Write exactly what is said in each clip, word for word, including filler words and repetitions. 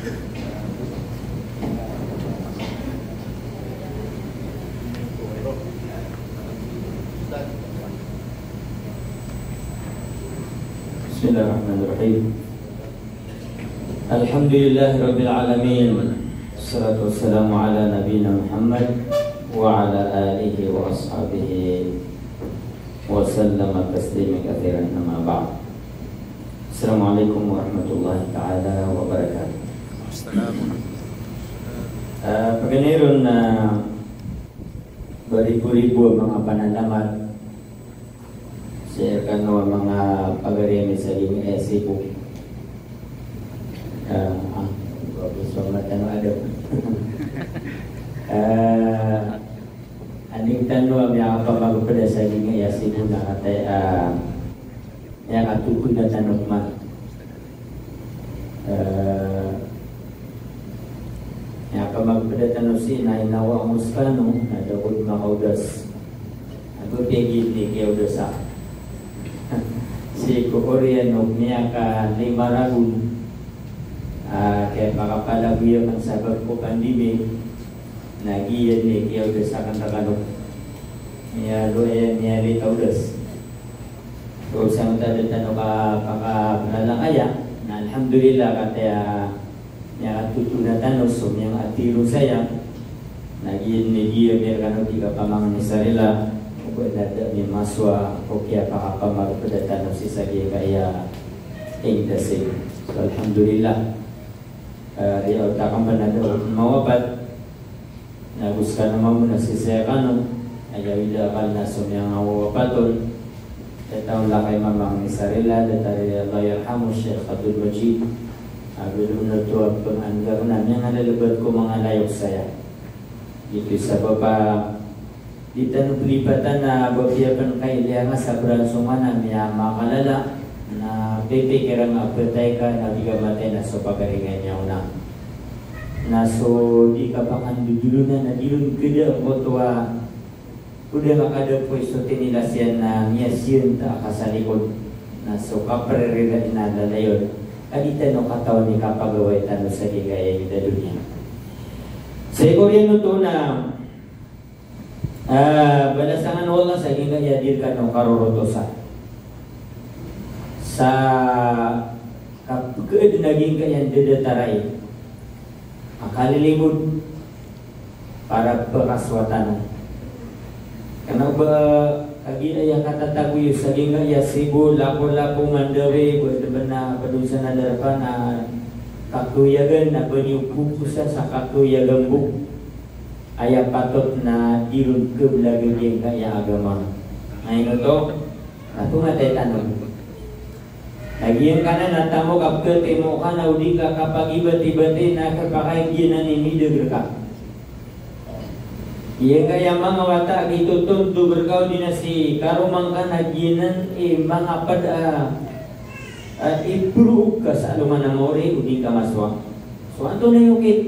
Bismillahirrahmanirrahim. Alhamdulillahi Rabbil Alamin. Wassalatu wassalamu ala nabiyyina Muhammad wa ala alihi wa ashabihi wa sallama tasliman katsiran, amma ba'd. Assalamualaikum warahmatullahi ta'ala wabarakatuh. Ah, paganay ron na baribo-ribo a manga panalamat sii kano a manga pagari ami sa giyangkaya Cebu. Ah, ah, bago so mata no ado. Ah, aning tano a miyakapamagpda sa giyangkaya Cebu na kataya, ah, miyakatotona tano man. Eh, miyakapamagpda tano sii na inawa angos kano, na da ko di makaodas. Ago piyagid ni kiyaodasa. Sii ko oriyan o miyakalima ragon, ah, kiyapakapalagoy akn sabap ko pandemic, na giya ni kiyaodasa akn rkano. Miyaloya, miyalita odas. So, sa mata da tano kapakapalalakaya, na alhamdulillah, kataya miyakatotona tano so miyanga a tiro saya, na giya ni giya miyakano di kapamangni sa rila, o ba da da mimasowa ko kiyapakapamagpda tano sii sa giyangkaya Indasig. So, alhamdulillah. Eh, di o takamban a da o mawapat. Na go skano mambo na sisaya kano, na aya awida akal na so miyanga wawapat on. Datar o lakay mamangni sa rila, datar i Allah yarhamu Sheikh Abdul Majid. Ago dn oto a pngan'g akn na miyangalalabat ko manga layok saya. Giyoto i sabap a di tano plipatan a ba apiya pn kailaya nga sa branch o nga na miyamakalala, na pipikir nga a ptay ka na di ka matay na so pagari nga niyan na. Na so di ka pakandodolona na di ron kda angkoto a, o da nga kadapoy so tinilas iyan na miyasiyan ta a kasalikod. Na so kapririlaan na lalayon a di tano katawan i kapagawai tano sa giyangkaya doniya. Sii ko oriyan oto na Ah, balasan o Allah sa giyangkaya di rkano karorotosa. Sa kapkhaadn a giyangkaya dadatar a kalilibod para pkasowa tano. Kna o ba kagiya katatago iyo sa giyangkaya Cebu, Lapu-Lapu, Mandaue, bo dn a pd on sa darpa na kakoyagan, na ba niyo poposan sa kakoyagan bo. Aya patot na di ron khablag a giyangkaya agama. Na ino oto? Na tomatay tano. Na giyangkanan na tamok a pkhatimo ka na o di ka kapagibatibatai na khapakay giyanan i midagr ka. Giyangkaya manga wata a gitotondog rka odi na si karoma ngka na giyanan i manga pd a, a, iprook ka sa alongan a maori o di ka masowa. So antonaa i okit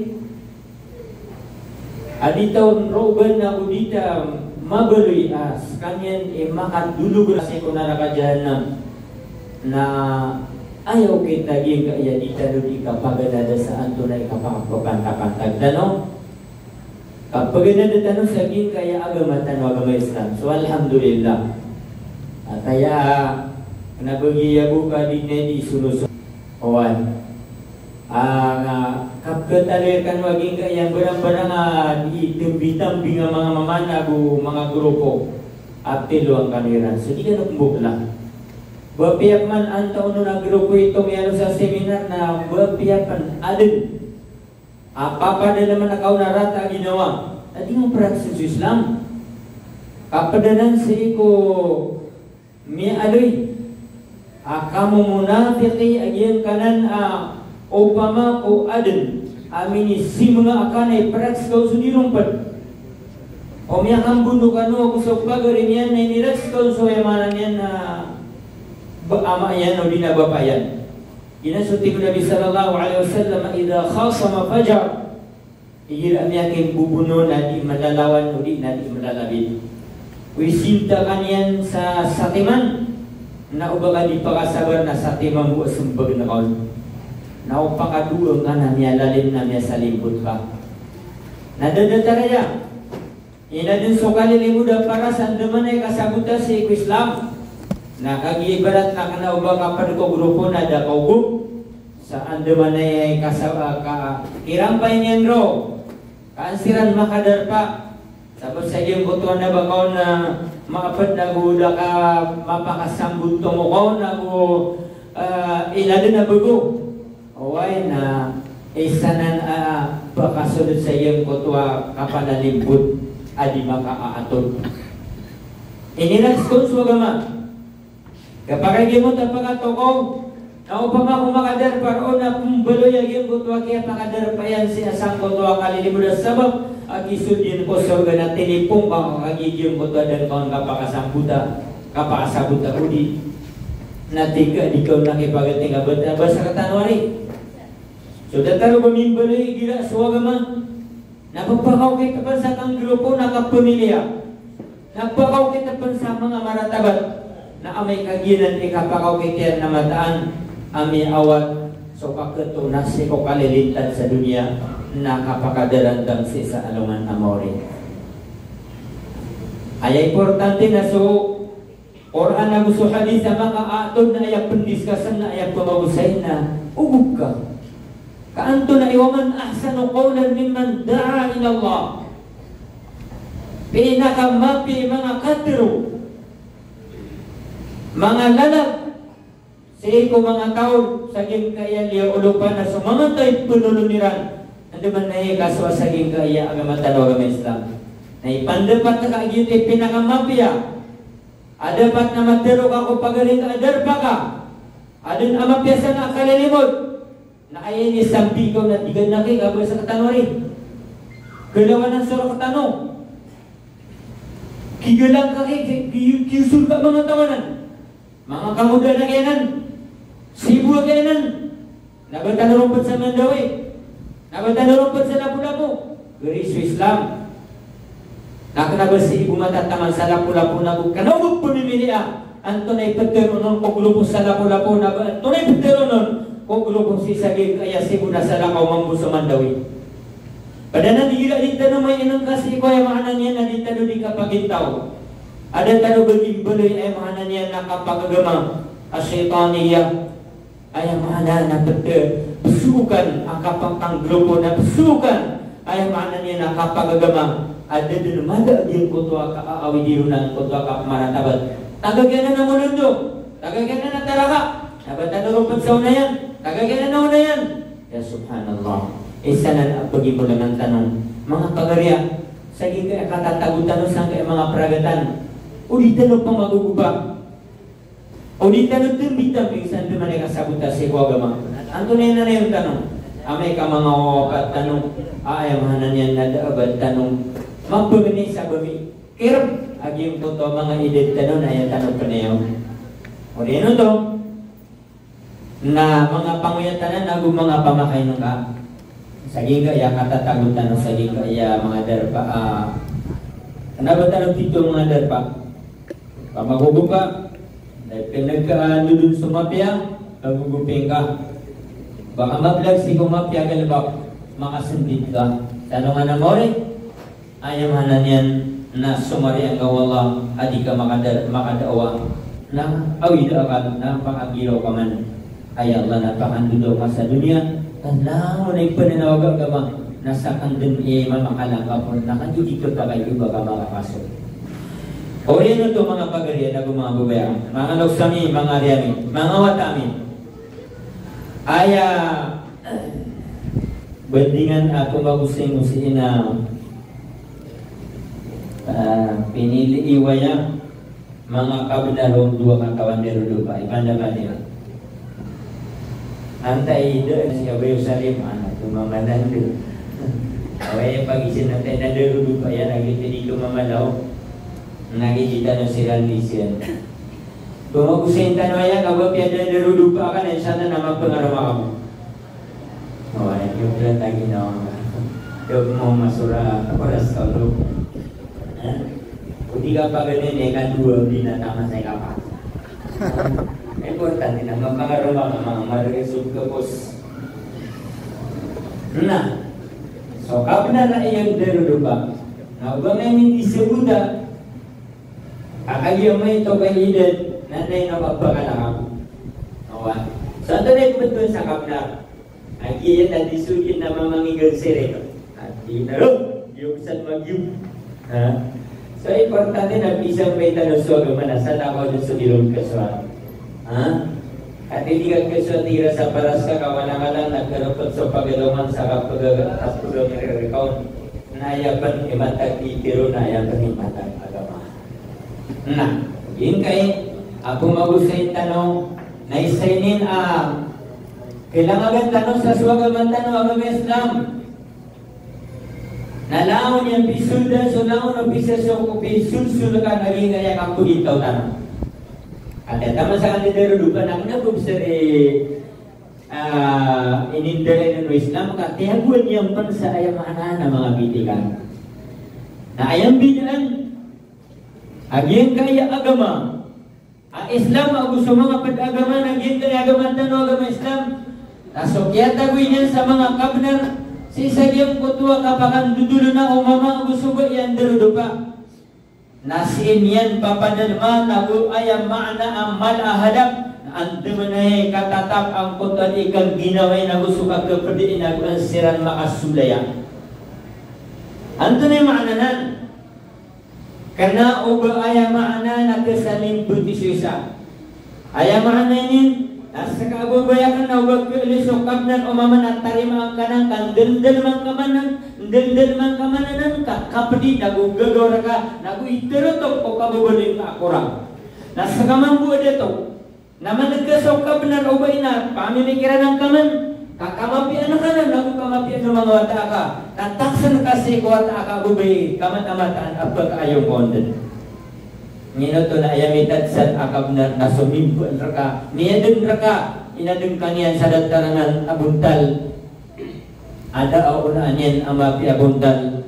a di ta on roban na o di ta mabaloy a skaniyan i makadolog rka sii ko naraka jahannam. Na aya okit a giyangkaya di tano di kapaganada sa antonaa i kapakapantapantag tano. Kapaganada tano sa giyangkaya agama tano, agama Islam. So, alhamdulillah. Ataya, kna ba giya bo ka di na di sonoson. Oway. Ah, na kapkhataloy rkano a giyangkaya mbarangbarang a di tambitambi nga manga mama ago manga grupo a pthiloan kano iran. So di kano kmbokla. Ba apiya pman antaa onon a grupo i tomiyalos sa seminar na ba apiya pn adn a papadalman ka on a rata a ginawa. Na di ngka praktisan so Islam. Kapd anan sii ko miyaaloy a kamomonafiki a giyangkanan a opama ko adn a minisimnga a kna i praktis ka on so di ron pd. O miyakambondog kano ago so pagari niyan na iniraks ka on so aya maana niyan na ba-, ama iyan odi na bapa iyan. Giyanan so tig o Nabi sallallahu alaihi wasallam, "Idha khasama fajar." Igira a miyakimbobono na di malalawan odi na di malalabid. Wi sinta ka niyan sa satiman, na o ba ka di pakasabar na satiman bo a smbag na ka on. Na o pakadowa ngka na miyalalim na miyasalimbot ka. Na da datar aya. Ina dn so kalilimod a paras andamanaya i kasabota sii ko Islam. Na kagiya ibarat na kna o ba ka pd ko grupo na da ka ogo sa andamanaya i kasa-, ka, kirampay niyan roo. Ka an siran makadarpa. Sabap sa giyangkoto a na ba ka on, ah, maapd na go da ka mapakasambot tomo ka on na go, ah, ina dn a bago. Oway na isa nan a pakasolod sa giyangkoto a kapanalimbot a di makaaatod. Iniras kon so agama. Kapakay giyangkoto a pakatokaw, na opama ko makadarpa roo na pmbaloy a giyangkoto a kiyapakadarpa iyan sii sangkoto a kalilimod a sabap a kisold iyan ko sorga na tinipong ka kagiya giyangkoto a da ngka on kapakasambota, kapakasabota odi. Na tig ka di ka on na kipagating a bata, basa rktano ari. So datar o ba mimbaloy igira so agama. Na pphakaokit pn sa kanggrupo na kapamilya. Na pphakaokit pn sa manga maratabat. Na amay ka giyanan i kapakaokit iyan na mataan a miyaawat so kakto na sii ko kalilintad sa doniya na kapakadarantang sii sa alongan a maori. Aya importante na so Qur'an ago so hadith a makaatod na aya pndiscuss na aya pmagosay na ogo ka. Ka antonaa i wa man ahsanu qawlan mimman da'a ila Allah. Pinakamapiya i manga katharo, manga lalag sii ko manga taw sa giyangkaya liyaolopan a so manga taw i pnolon iran. Andamanaya i kasowa sa giyangkaya agama tano a agama Islam. Na ipandapat ka a giyoto i pinakamapiya. A dapat na matharo ka ko pagari ngka a darpa ka. Adn a mapiya san a kalilimod. Na aya inisambi ka on na di ka na kikabasa rktano ari. Kalawanan so rktano. Kigalang ka ki, ki, ki, kiosor ka manga taw anan. Manga kangodaan a giyanan. Sibo a giyanan. Na ba tano ron pd sa Mandawi? Na ba tano ron pd sa Lapu-Lapu? Gari so Islam. Na kna ba sii bo matataman sa Lapu-Lapu na go kna o ba pmimiliya. Antonaa i ptharoon on ko grupo sa Lapu-Lapu na ba antonaa i ptharoon on ko grupo sii sa giyangkaya Sibo na salakaw mambo sa Mandawi. Pd anan igira di tano mainngka sii ko aya maana niyan na di tano di kapagintaw. A da tano ba di mbaloy aya maana niyan na kapagagama a shaytaniyah. Aya maana na pd, psokan a kapakanggropo na psokan. Aya maana niyan na kapagagama a da dn mada a giyangkoto a kaawidi ron angkoto a kapmaratabat. Taga giyanan a molondo, taga giyanan a taraka, na ba tano ron pd sa onayan, taga giyanan a onayan. Ya subhanallah. Isa nan a pagimbalangan tano, manga pagari a, sa giyangkaya katatago tano sangkaya manga pragatan. O di tano pamagogopa. O di tano tmbitambing sa andamanaya i kasabota sii ko agama. Antonaa i nanayon tano? Amay ka manga wawapat tano, a aya maana niyan na da a ba tano mapagni sa ba mikirb a giyangkoto a manga idad tano na aya tano pnayawn. O di ano to? Na manga pangoyatan ago manga pamakainngka. Sa giyangkaya katatago tano sa giyangkaya manga darpa, ah, kna ba tano tito manga darpa. Ka magogopa, na ipnkaandod on so mapiya, ka gogopin ka. Ba ka mablag sii ko mapiya a galbk, makasndit ka. Sa alongan a maori, aya maana niyan na somariya ngka o Allah a di ka makada-, makadaawa. Na awida ka na pakagiraw ka man. Aya Allah na pakandodaw ka sa doniya, ka langon a ipnanawaga ka ba, na sakn dn i mamakalangkap on, na kagiya di ka pakaiba ka makakaso. Oriyan oto manga pagariya ago manga babaya, manga loks ami, manga ari ami, manga wata ami. Aya bandingan a pmagosay-ngosay na, ah, pinili i waya, manga kabnar o dowa katawan di rodopa, ipanda-panda. Antai da si Abayo Salim, ana, tumamanan do. Away pagizin antai na di rodopa iyan, agi di tumamalaw. Nagi di tano siran di siyan. Pmagosay tano aya, ka ba piya da di rodopa ka na, insha Allah na mapangaroma kamo. Oway, iyo pala tagi na wang. Iyo mo masura, oras ka bro. Ha? O di ka pagari na ikadowa, o di na taman sa ikapat. Importante na mapangaroma ka, ma-, marisog ka, boss. Na so kabnar a aya darodopa na oba nga ini di sabuta a kagiya maito ka idad na nay na papakalakam. Awa. So antonaa i pmbtowan sa kabnar? Agi iyan a di so di na mamangigan sirino. Agi na ro, di ko san magiyog. Ha? So importante na pisampay tano so agama na sa takaw dn so di ron kasowa. Ha? Ati di ka kasowa tira sa paras ka kawanakalan na karapet so pagaloman sa kapag-, kapag-, na aya pn i matag di tiro na aya pn i matag agama. Na, giyangkai a pmagosay tano na isa inin a kailangan tano sa so agama tano a agama Islam. Na langon iyan pisoldan so langon o pisaso ko pisolsol ka na giyangkai a kakogintaw tano. Ati taman sa kandidarodopa na kna ko bsari, ah, inindalay o Islam ka tiyagoan iyan pn sa aya maana na manga bitikan. Na aya mbidaan a giyangkai a agama a Islam ago so manga pd a agama na giyangkai a agama tano a agama Islam. Na so kiyatagoy niyan sa manga kabnar sii sa giyangkoto a kapakandodolona o mama ago so bai a ndarodopa. Na sii niyan papadalman ago aya maana a mala a hadap na andamanaya i katatap angkoto a di kangginawai ago so kakapdin ago an siran makasolaya. Antonaa i maana nan? Kna o ba aya maana na khasalimbotisoisa. Aya maana inin, na ska a ba aya kna o ba khaolin so kabnar o mama na tarimaan ka nan ka ndaldalman ka man nan, ndaldalman ka man nan ka kapdi na go gagaw rka, na go iterotok o kababaloy ngka a korang. Na ska mambo a dato na maneg ka so kabnar o ba ina pamimikiran angka man, ka kamapiya angka nan, na go kamapiya o manga wata aka, na taksn ka sii ko wata aka a babay, kamatamaan a pkaayon ka on dn. Ngino to na aya mitad san a kabnar na so mimbn rka, miyadn rka, inadn ka niyan sa datar anan a bontal. Ada a onaan iyan a mapiya a bontal,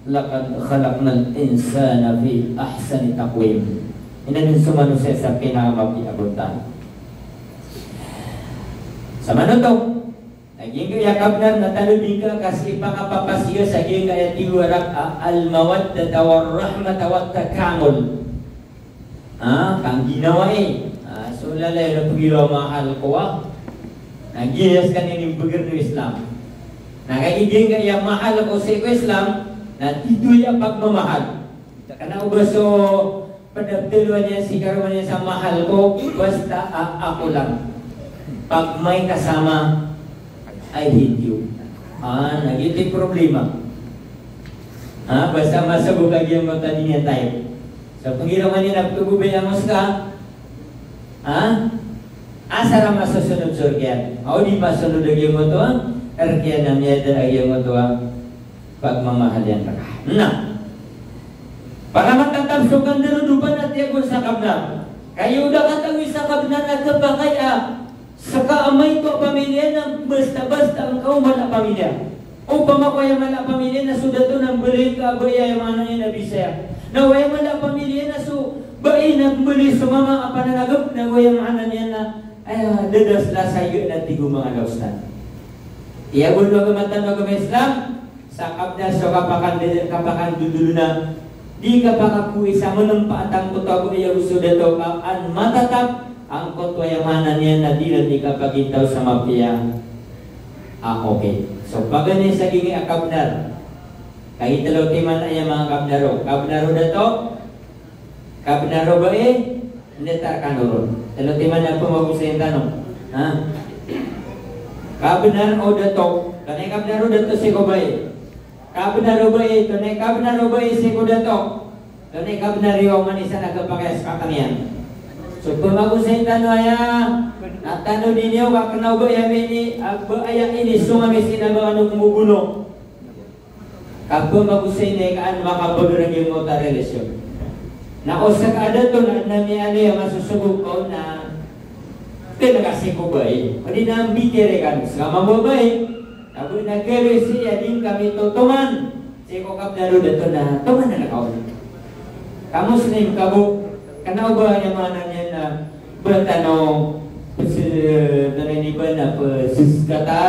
"Laqad khalaqnal insana fi ahsani taqwim." Inadn so manosiya sa kinamapiya a bontal. Samanoto, na giyangkaya kabnar na tano di ngka ka sii pakapapasign sa giyangkaya tiwarak a al-mawaddata war-rahmata wat-takamul. Ah, kangginawai. Ah, so lalay na pagiro mahal ko, ah. Na giya skaniyan i mbgr o Islam. Na kagiya giyangkaya mahal ko sii ko Islam, na titho aya pagmamahal. Kna o ba so pd a ptharoa niyan sii karoma niyan sa mahal ko, basta a, ako lang. Pag may kasama, I hate you. Ah, na giyoto i problema. Ah, basta masabot a giyangkoto a di niyan type. So pagiro man iyan a pkhababaya mo ska, ha? Asar a masosonod so rk iyan. Aw di masonod a giyangkoto a rk iyan a miyada a giyangkoto a pagmamahal iyan rka. Na para matatap so kandarodopan a tiyagoan sa kabnar. Kagiya o da katagoy sa kabnar na khapakay a ska a maito a pamilya na basta-basta angka o mala a pamilya. Opama ko aya mala a pamilya na so dato na mbaloy ka a bai, aya maana niyan na bisa aya. Na o aya mala a pamilya na so bai na mbaloy so mama a pananagp, na o aya maana niyan na aya da da sla sa iga na tig o manga laos nan. Tiyagoan o agama tano a agama Islam sa kabnar so kapakan-, kapakandodolona. Di kapakakowa sa manmpaat angkoto a bai ago so dato ka an matatap angkoto a aya maana niyan na di ran di kapagintaw sa mapiya. Ah, okay. So paganay sa giyangkai a kabnar. Kagiya tlo timan aya manga kabnar o. Kabnar o dato, kabnar o bai, ndatar kano ron. Tlo timan a pmagosay tano. Ha? Kabnar o dato. Antonaa i kabnar o dato sii ko bai? Kabnar o bai, antonaa i kabnar o bai sii ko dato? Antonaa i kabnar iyo man isa na khapakay a skaniyan. So pmagosay tano aya, na tano di niyo ka kna o ba aya ini, a ba aya ini so nga miskin a ba ano kmobono. Ka pmagosay na i ka an makabagrg iyo mota relasyon. Na o ska a dato na, na miyaaloy a masosogo ka on na kna ka sii ko bai. O di na mbitiyarai ka on ska mambo a bai. Ago na kaloy sii a di ngka mitotoman sii ko kabnar o dato na toman a rka on. Ka Muslim ka bo, kna o ba aya maana niyan na ba tano pes-, tano ini ba na pzkata,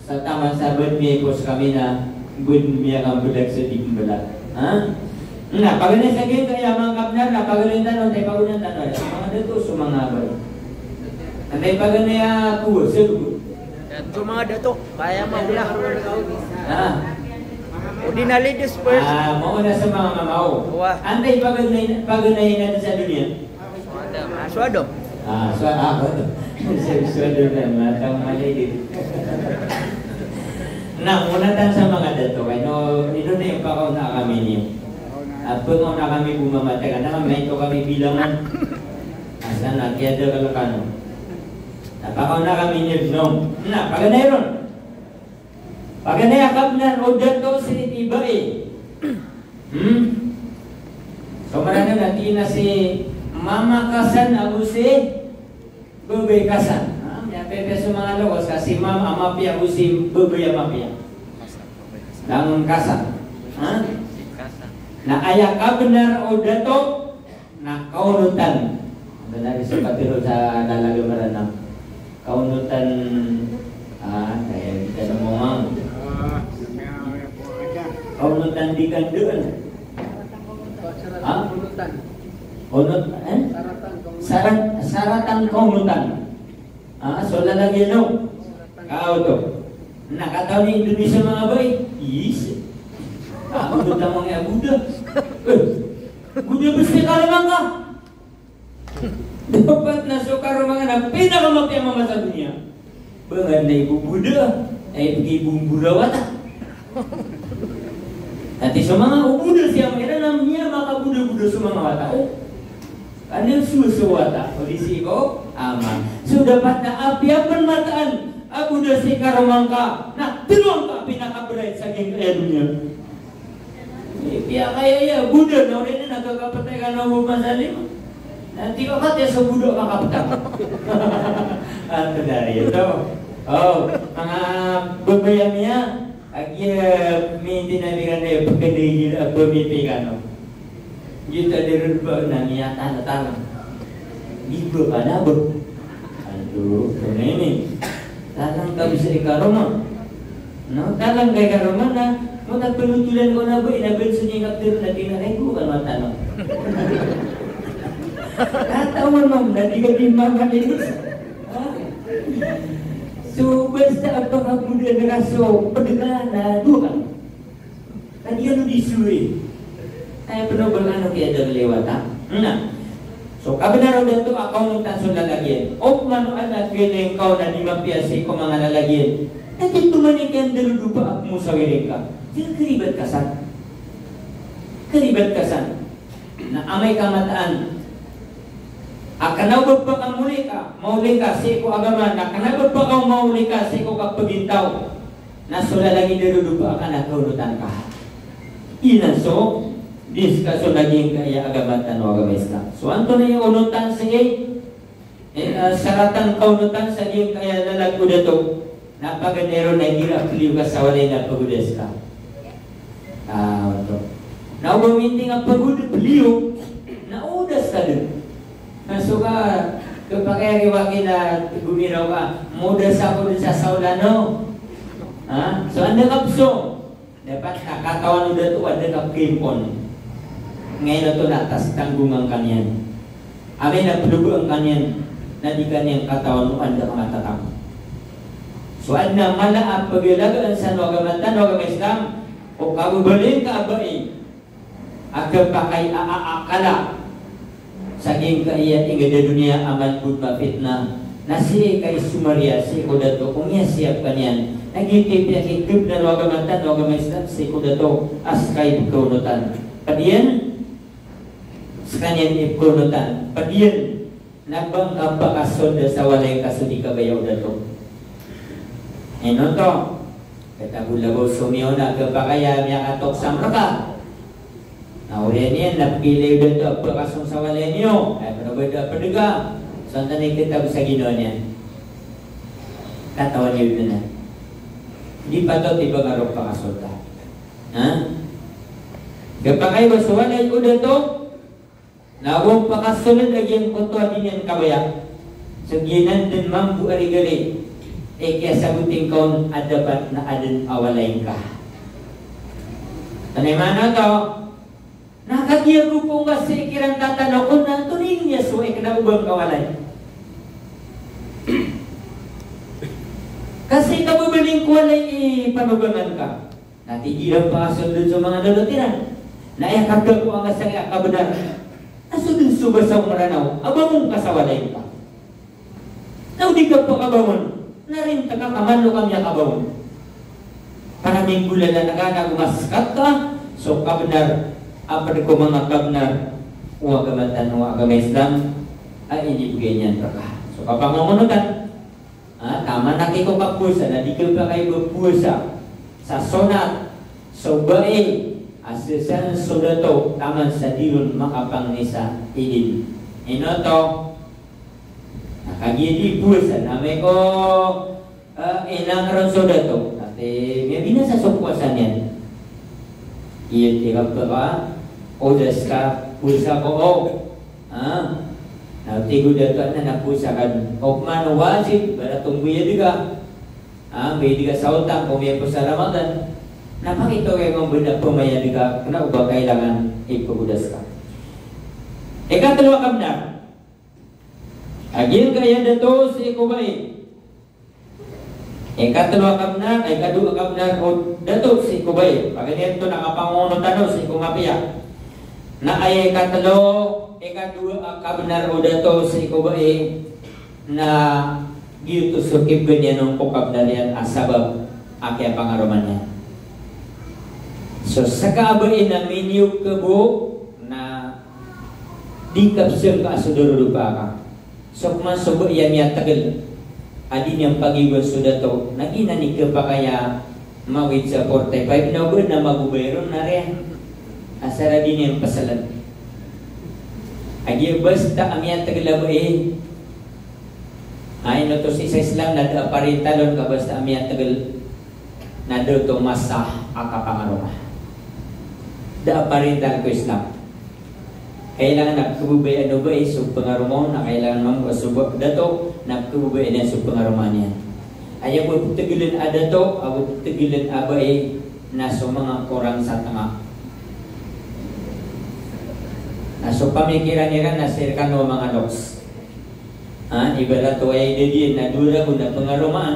Sa taman sa bad miyaipos kami na bad miyakamblag sa di kamblag. Ha? Na, paganay sa giyangkaya manga kabnar na paganay tano, antaa i paganay tano, manga dato so manga abay. Antaa i paganay a kowa, sa lubo. So manga dato, kaya mauna. Ha? O di na ladies first. Ah, mauna sa manga mama o. Wa. Antaa i paganay, paganay na sa doniya? Ah, so adom. Ah, so, ah, so, so adom na, matang mali din. Na, muna tan sa manga dato, kay no, ino na ipakaona kami niyo. Apo, mauna kami bo mamatay, ka na maito kami bilangan. Asa na, kiyada ka lakano. Na, pakaona kami niyo, no. Na, paganay ron. Paganay a kabnar o dato sii bai. Hmm? So, maana na tig iyan a si Mama Kasan ago si Babay Kasan. Ha? Miyapiyapiya so manga lokes ka si Mama, a mapiya ago si Babay a mapiya. Langon Kasan. Ha? Na aya kabnar o dato na kaonotan. Bnar i so katero sa lalag a Mranaw. Kaonotan, ah, kaya di ka na momang. Kaonotan di kandaan. Ha? Onot, eh? Sarat, saratan kaonotan. Ah, so lalag iyan o. Kaoto. Na katawan i Indonesia manga bai. Yes. Ako do tamang iya Buddha. Eh, Buddha bes i karoma ngka. Dapat na so karoma ngka na pinakamapiya a mama sa doniya. Ba ngka na iboboda, ay pagibomborawata. Ati so manga o boda siya, mira na miyamakabodaboda so manga wata. O. Anda so, so wata, o di sii ko ama. So dapat na apiya pen mataan a boda si karoma ngka, na telo angka a pinakaberat sa giyangkaya doniya. Ipiyakaya iya boda na odi na kakapatay ka na o masalim. Na tig ka kati so boda makapatay. Antonaa ito? O, manga babay a miya, a giya mintindigan iyan a pagkadagdag a pamipikano. Giyoto a di ron ba na miyatalatala. Di ba ka na ba? Anto, tonaa ini? Talang ka bisa i karoma. No, talang ka i karoma na, mo ta penutulan ko na ba, ina ben sunyi kapter na tina kay ko kan mata no. Katawan mo na di ka di mamalinis. Ha? So, basta a pakaboda na ka so, ped ka na dowa ka. Ka di kano di suri. Ay, peno ba kano kiyada kaliwata. Na. So, kabenar o dato a kaonotan so lalag iyan. Opama o anak iyan na ingkaw na di mapiya sii ko manga lalag iyan. Na di toman iyan darodopa a pemosawir ingka. Di keribat ka san. Keribat ka san. Na amay ka mataan a kena o ba pakamolik ka, maolik ka sii ko agama, na kena o ba pakamolik ka sii ko kapagintaw. Na so lalag i darodopa ka na kaonotan ka. Ina so, di ska so lagid angkaya agama tano a agama Islam. So antonaa i onotan sii, eh, ah, saratan kaonotan sa giyangkaya lalag o dato. Na paganay ron na igira a peliyo ka sa walay na pagoda ska. Ah, oto. Na o ba minting a pagoda peliyo, na oda ska den. Na so ka, kapakay a riwaki na gomiraw ka, moda sa ako den sa saolan o. Ha? So anda ka peso. Dapat na katawan o dato a da ka peimpon. Ngayon oto na tas tanggongan ka niyan. Amay na pelobaan ka niyan, na di ka niyan katawan o anda ka matatap. So adn a mala a pagalagaan san o agama tano a agama Islam, o kababaloy ka a bai a kapakay a, a, akala sa giyangkaya ingd a doniya a man bo mapitna, na sii ka i somariya sii ko dato, o miyasiyap ka niyan, na giyoto i piyakikabnar o agama tano a agama Islam sii ko dato, a ska i pekaonotan. Ped iyan, skaniyan i pekaonotan. Ped iyan, na ba ngka pakasold sa walay ka so di kabaya o dato. Ino oto? Kata bo labaw so miyaona a kapakay a miyakatok sa mrka. Na oriyan iyan na pegilay o dato a pekasong sa walay niyo. Ay, peno ba da ped ka. So antonaa i kitab sa ginawa niyan? Katawan iyo dn a di patot i ba ngka ron pakasolda. Ha? Kapakay ba so walay o dato? Na o pakasold a giyangkoto a di niyan kabaya. So giyanan dn mambo a rigali. Ikiyasaboting ka on a dapat na adn a walay ngka. Antonaa i maana oto? Na kagiya gopon ka sii kiran tatanok on na antonaa i niyan so ikna o ba ngka walay. Ka sii ka babaling ko walay i panogangan ka. Na tig iran pakasold so manga lolot iran. Na aya kapda ko angka sangkaya kabnar. Na so dn so basa o Mranaw a bangon ka sa walay ngka. Na o di ka pakabangon, na rinta ka ka man o ka miyakabangon. Para minggolalan ka na go maskat ka so kabnar a pd ko manga kabnar o agama tano a agama Islam a inibgay niyan rka. So kapangongonotan, ah, taman a ki ko kapowasa na di ka pakay ba powasa sa sonat so bai a sii san so dato taman sa di ron makapangni sa idin. Ino oto? Na kagiya di powasa na amay ko, eh, inang ron so dato, na tig iyan miyabinasa so powasa niyan. Aya tig iyan pkha, odas ka powasa ko, o. Ha? Na tig o dato a na powasa ka dn. Opama na wajib, ibarat o mbayad ka. Ha, mbayad ka sa otang ko miyapowasa Ramadan. Na pakita o kiyangkombaan a pmayad ka, kna o ba kailangan ipgodas ka. Ikatlo a kabnar a giyangkaya dato sii ko bai. Ikatlo a kabnar, ikadowa a kabnar o dato sii ko bai. Paganay oto na kapangongonotan o sii ko mapiya. Na aya ikatlo, ikadowa a kabnar o dato sii ko bai na giyoto so kibgan iyan on ko kabnar iyan a sabap a kiyapangaroma niyan. So ska a bai na miniyog ka bo na di kapsangka so darodopa ka. So pman so bai a miyatgl a di niyan pagiyogan so dato, na giyanan i khapakay a mawid sa forty-five na o ba na magobay ron na riyan. Asar a di niyan psln. A giya basta a miyatgl a bai, a ino oto sii sa Islam na da a parintal on ka basta a miyatgl na da oto masa a kapangaroma. Da a parintal ko Islam. Kailangan a pkhababayaan o bai so pangaroma on, na kailangan mambo a so ba-, dato na pkhababayaan iyan so pangaroma niyan. Aya bo ptgln a dato ago ptgln a bai na so manga korang sa tnga. Na so pamikiran iran na sii rkano a manga loks. Ha, ibarat o aya idad iyan na dowa ragon a pangaromaan.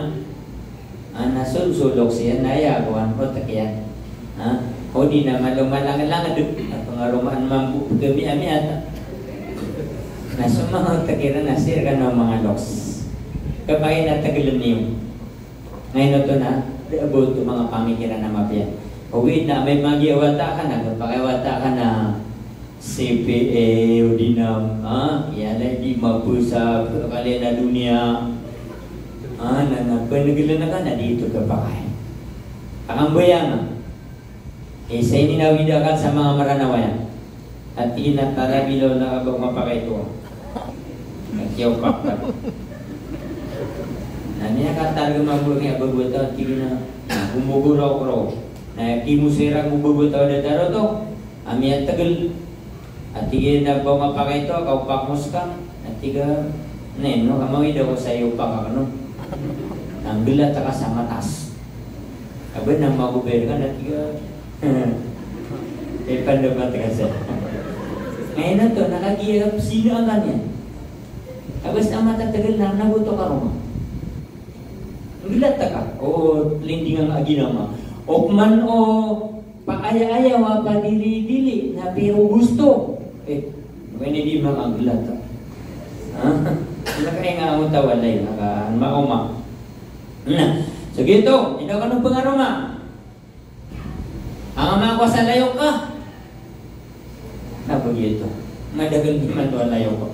Ha, na so, so loks iyan na aya kowan, otak iyan. Ha, o di na malo malanglangd a pangaromaan mambo pkhamiyamiyat. Na so manga otak iran na sii rkano a manga loks. Khapakay na tgln iyo. Ngayon oto na, da a ba oto manga pamikiran a mapiya. Ogaid na amay magiya wata ka na, khapakay wata ka na C P A, o di na, ah, aya lay di mabasa, khakaliyan a doniya. Ah, na, na, pngln ka na di oto khapakay. Akambayang, eh, isa ini na awid akal sa manga Mranaw aya. Ati na tara bilo na ba mapakay to. Na kiyaw pakpat. Na niya katar gama bo niya bago ta ati na. Na kumuguro kuro. Na kimo sira kumuguro ta da taro to. Ami atagel. Ati na ba mapakay to, kaw pakmos ka. Ati ka, ne, no, kamawi da ko sayo pakakno. Na nggelat ka sa matas. Aba na magober ka na tiga. Eh, pandapat ka sa. Ngayon na to, nakagiya ka psina ka niya. Abas na matategel na, nagoto ka roma. Nggelat ka. O, lindingan ka ginama. Okman o, paaya-aya wa padili-dili, na pero gusto. Eh, kaya di manggelat ka. Ha? Wala ka nga utawalay, naka, maoma. Na, so giyoto, inda kano pengaroma. Ang ama ko sa layok ka. Na begitu. Madagal di man doon layok ko.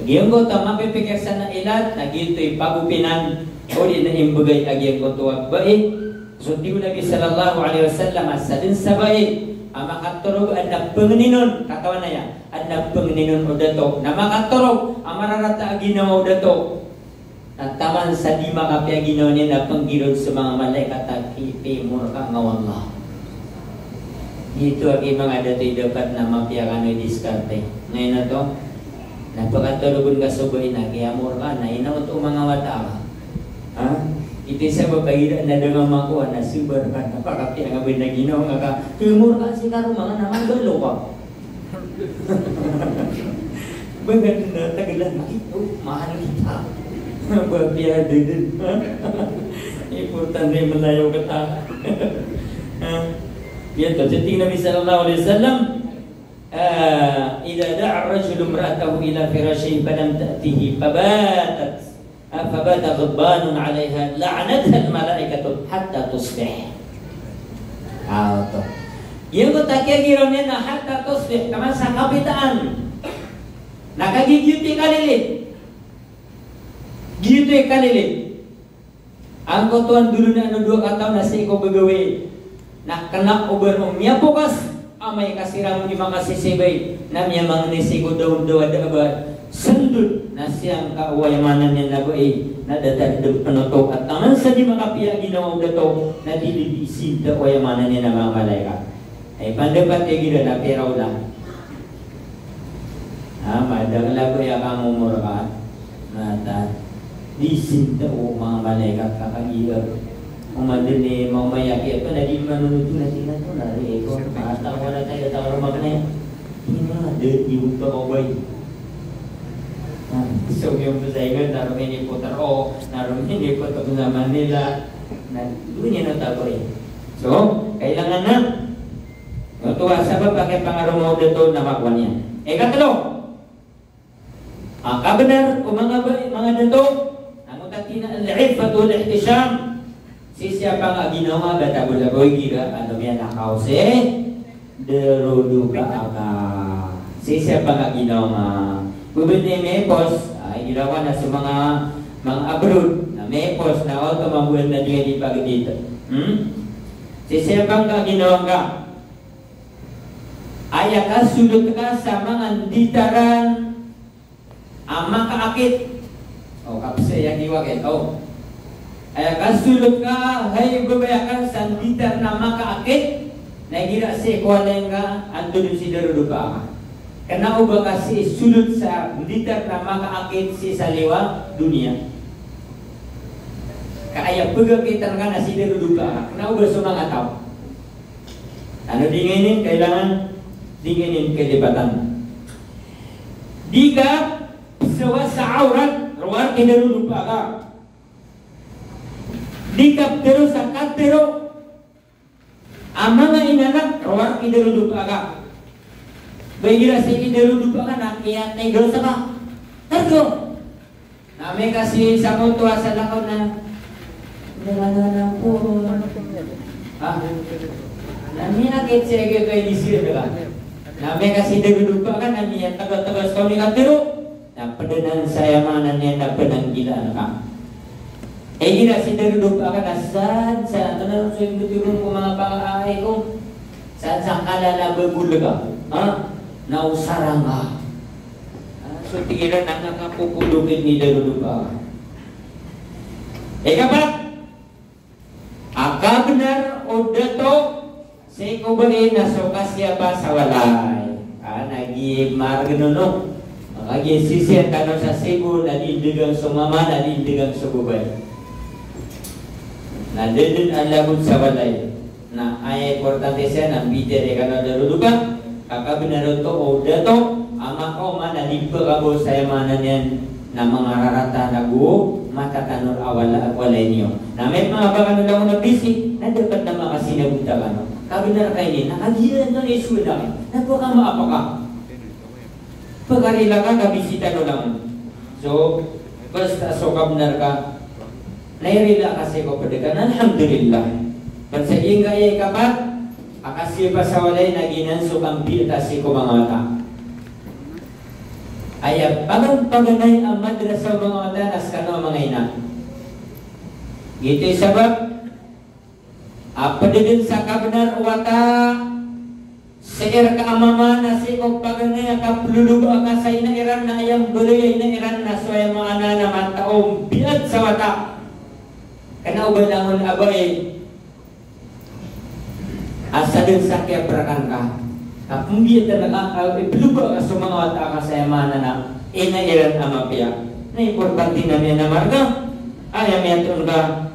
Giyangkoto a mapipikir sa na ilat, na giyoto i pagopinan, o di na imbegay a giyangkoto a bai. So tig o Nabi sallallahu alaihi wasallam, a sadn sa bai a makatorog adn a pengnin on, katawan aya, adn a pengnin on o dato, na makatorog a mararata a ginawa o dato. Na taman sa di makapiya ginawa niyan na penggiron so manga malaikat a kipimorka nga o Allah. Giyoto a ki manga dato i dapat na mapiya kano i diskarte. Na ino to? Na pekatorogen ka so bai na kiyamorka, na ino oto manga wata ka. Ha? Ito i sabap a igira na da nga makowa na sobar ka na pakapiya nga ba na ginawa nga ka. Timur ka si karoma nga na mangalo ka. Ba nga na tagalan, "Ay, oh, mahal kita." Ba piya deden. Importante malayaw kita. Ha? Giyoto, so tig o Nabi sallallahu alaihi wasallam, ah, "Idha da'a ar-rajulu imra'atahu ila firashihi falam ta'tihi fabatat." Ah, "Fabata ghadbanun 'alayha la'anathal malaikatu hatta tusbih." Ah, oto. Giyangkoto a kiyagiraw niyan na hatta tusbih, taman sa kapitaan. Na kagiya giyoto i kalilid. Giyoto i kalilid. Angkoto a ndolon a ano dowa kataw na sii ko gagawii. Na kena o ba ron miyapokas, amay ka siran di makasisibay, na miyamangni sii ko daondaw a da a ba sendod, na siyangka o aya maana niyan a bai, na da tadem penoto, a taman sa di makapiya a ginawa o dato, na di di di sinta o aya maana niyan a manga malaikat. Ay, pandapat igira na pira olan. Ah, madakl a ba aya ka ngomor ka. Mata. Di sinta o manga malaikat ka kagiya. O madn i manga mayaki ato na di manonoto na tina to na ri ko. Mata ko na tayo tayo makna. Tina da di unta ko bay. Ah, so yung pasaingan na rumini putar o, na rumini putar sa Manila. Na dunia na tayo eh. So, kailangan na. Oto a sabap a kiyapangaroma o dato na makowa niyan. Ikatlo, a kabnar o manga ba-, manga dato, na mota tina al-iffatu wal-ihtisham. Sii sa pangaginawa a ba tago-tago igira, ano miyan a kaose, darodopa aka. Sii sa pangaginawa. Bebet i mipos, ah, igira wana so manga, manga abroad, na mipos, na oto mambo na di nga di pagdit. Hmm? Sii sa pangaginawa ka. Aya kasolot ka sa manga nditaran a makaakit. O, kapsaya di wakit. O. Aya kasolot ka, hay babaya ka sa nditar na makaakit, na igira sii ko walay nga, antonaa si darodopa ka. Kena o ba ka sii solot sa nditar na makaakit sii sa liwa doniya. Ka aya pegakitan ka na si darodopa ka. Kena o ba so manga taw. Ano di nga ini kailangan, di nga ini kalipatan. Di ka pzawa sa awrat, rowar ki darodopa ka. Di ka ptero sa katero a manga inanak, rowar ki darodopa ka. Ba igira sii ki darodopa ka na kiyatay dosa ka. Targo. Na amay ka sii sa koto a salakaw na, na, na, na, na, po. Ah. Na miyakit sii ko kay di sii ka. Na amay ka sii darodopa ka na miyataga-taga sa kami katero. Na pd anan sa aya maana niyan na pnanggilaan ka. Igira sii darodopa ka na san, san, antonaa so indotiro ko manga pakaay ko. San sa kalala ba bol ka. Ha? Na osarang ka. Ah, so tig iran a nga kapopodok ini darodopa. Ikapat, a kabnar o dato sii ko bai na so kasiyapa sa walay. Ah, na giya margn ono. Makagiya sisii tano sa Cebu, na di ndagang so mama, na di ndagang so babay. Na da dn a labot sa walay. Na aya importante saya na mbitiyarai kano a darodopa, ka kabnar oto o dato a makaoma na di pkhabaw sa aya maana niyan na mangararata na go matatanon a wala, walay niyo. Na amay pman a ba kano langon a bisi, na dapat na makasinabota kano. Kabnar ka ini, na kagiya na isoy na, na pkhamaap ka. Pkharila ka ka bisi tano langon. So, basta so kabnar ka, na irila ka sii ko pd ka, na alhamdulillah. Pd sa giyangkaya ikapat a kasiyapa sa walay na giyanan so kambiya ta sii ko manga wata. Aya pagan-paganay a madrasa o manga wata na skano a manga ina. Giyoto i sabap a pd dn sa kabnar o wata sii rka a mama na sii ko paganay a kaploloba ka sa ina iran na aya mbaloy a ina iran na so aya maana na matao mbiyad sa wata. Kna o ba langon a bai a sadn sa kiyaprakan ka. Ka pmbiyad tano ka, a, iploloba ka so manga wata ka sa aya maana na ina iran a mapiya. Na importante na miyan a marga. Aya miyatoon ka,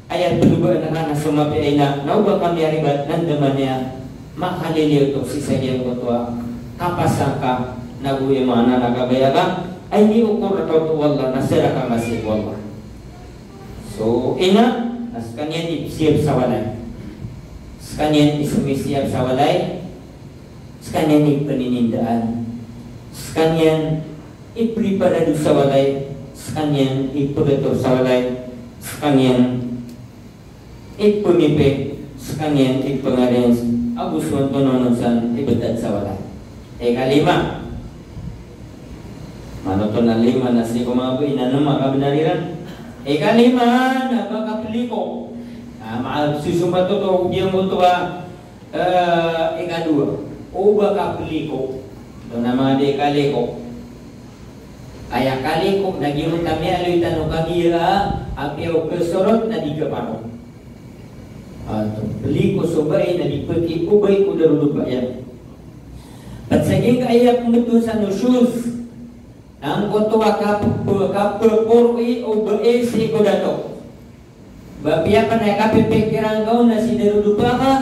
aya tolobaan ka na so mapiya i ina, na o ba ka miyaribat na andamanaya makaliliyo oto sii sa giyangkoto a kapasang ka, nago aya maana na kabaya ka a iniokor rka oto o Allah na sii rka ngka sii ko Allah. So ina na skaniyan i pziyap sa walay, skaniyan i somisiyap sa walay, skaniyan i pninindaan, skaniyan i priparado sa walay, skaniyan i pgator sa walay, skaniyan i pmipi, skaniyan i pngarins, ago so antonaa on san i btad sa walay. Ikalima. Mano oto na lima na sii ko manga bai na nem a kabnar iran. Ikalima na ba ka pliko. Na masosombatan oto o giyangkoto a Eh, ikadowa, o ba ka pliko. Tonaa i maana i kaliko? Aya kaliko na giyoto a miyaaloy tano kagiya a apiya o kasorot na di kaparo. Ato, pliko so bai na di pkiobay ko darodopa iyan. Pd sa giyangkaya pmbtowan sa nusus, na angkoto a kap-, kapphoro i o bai sii ko dato. Ba apiya pn a kapipikiran ka on na si darodopa ka,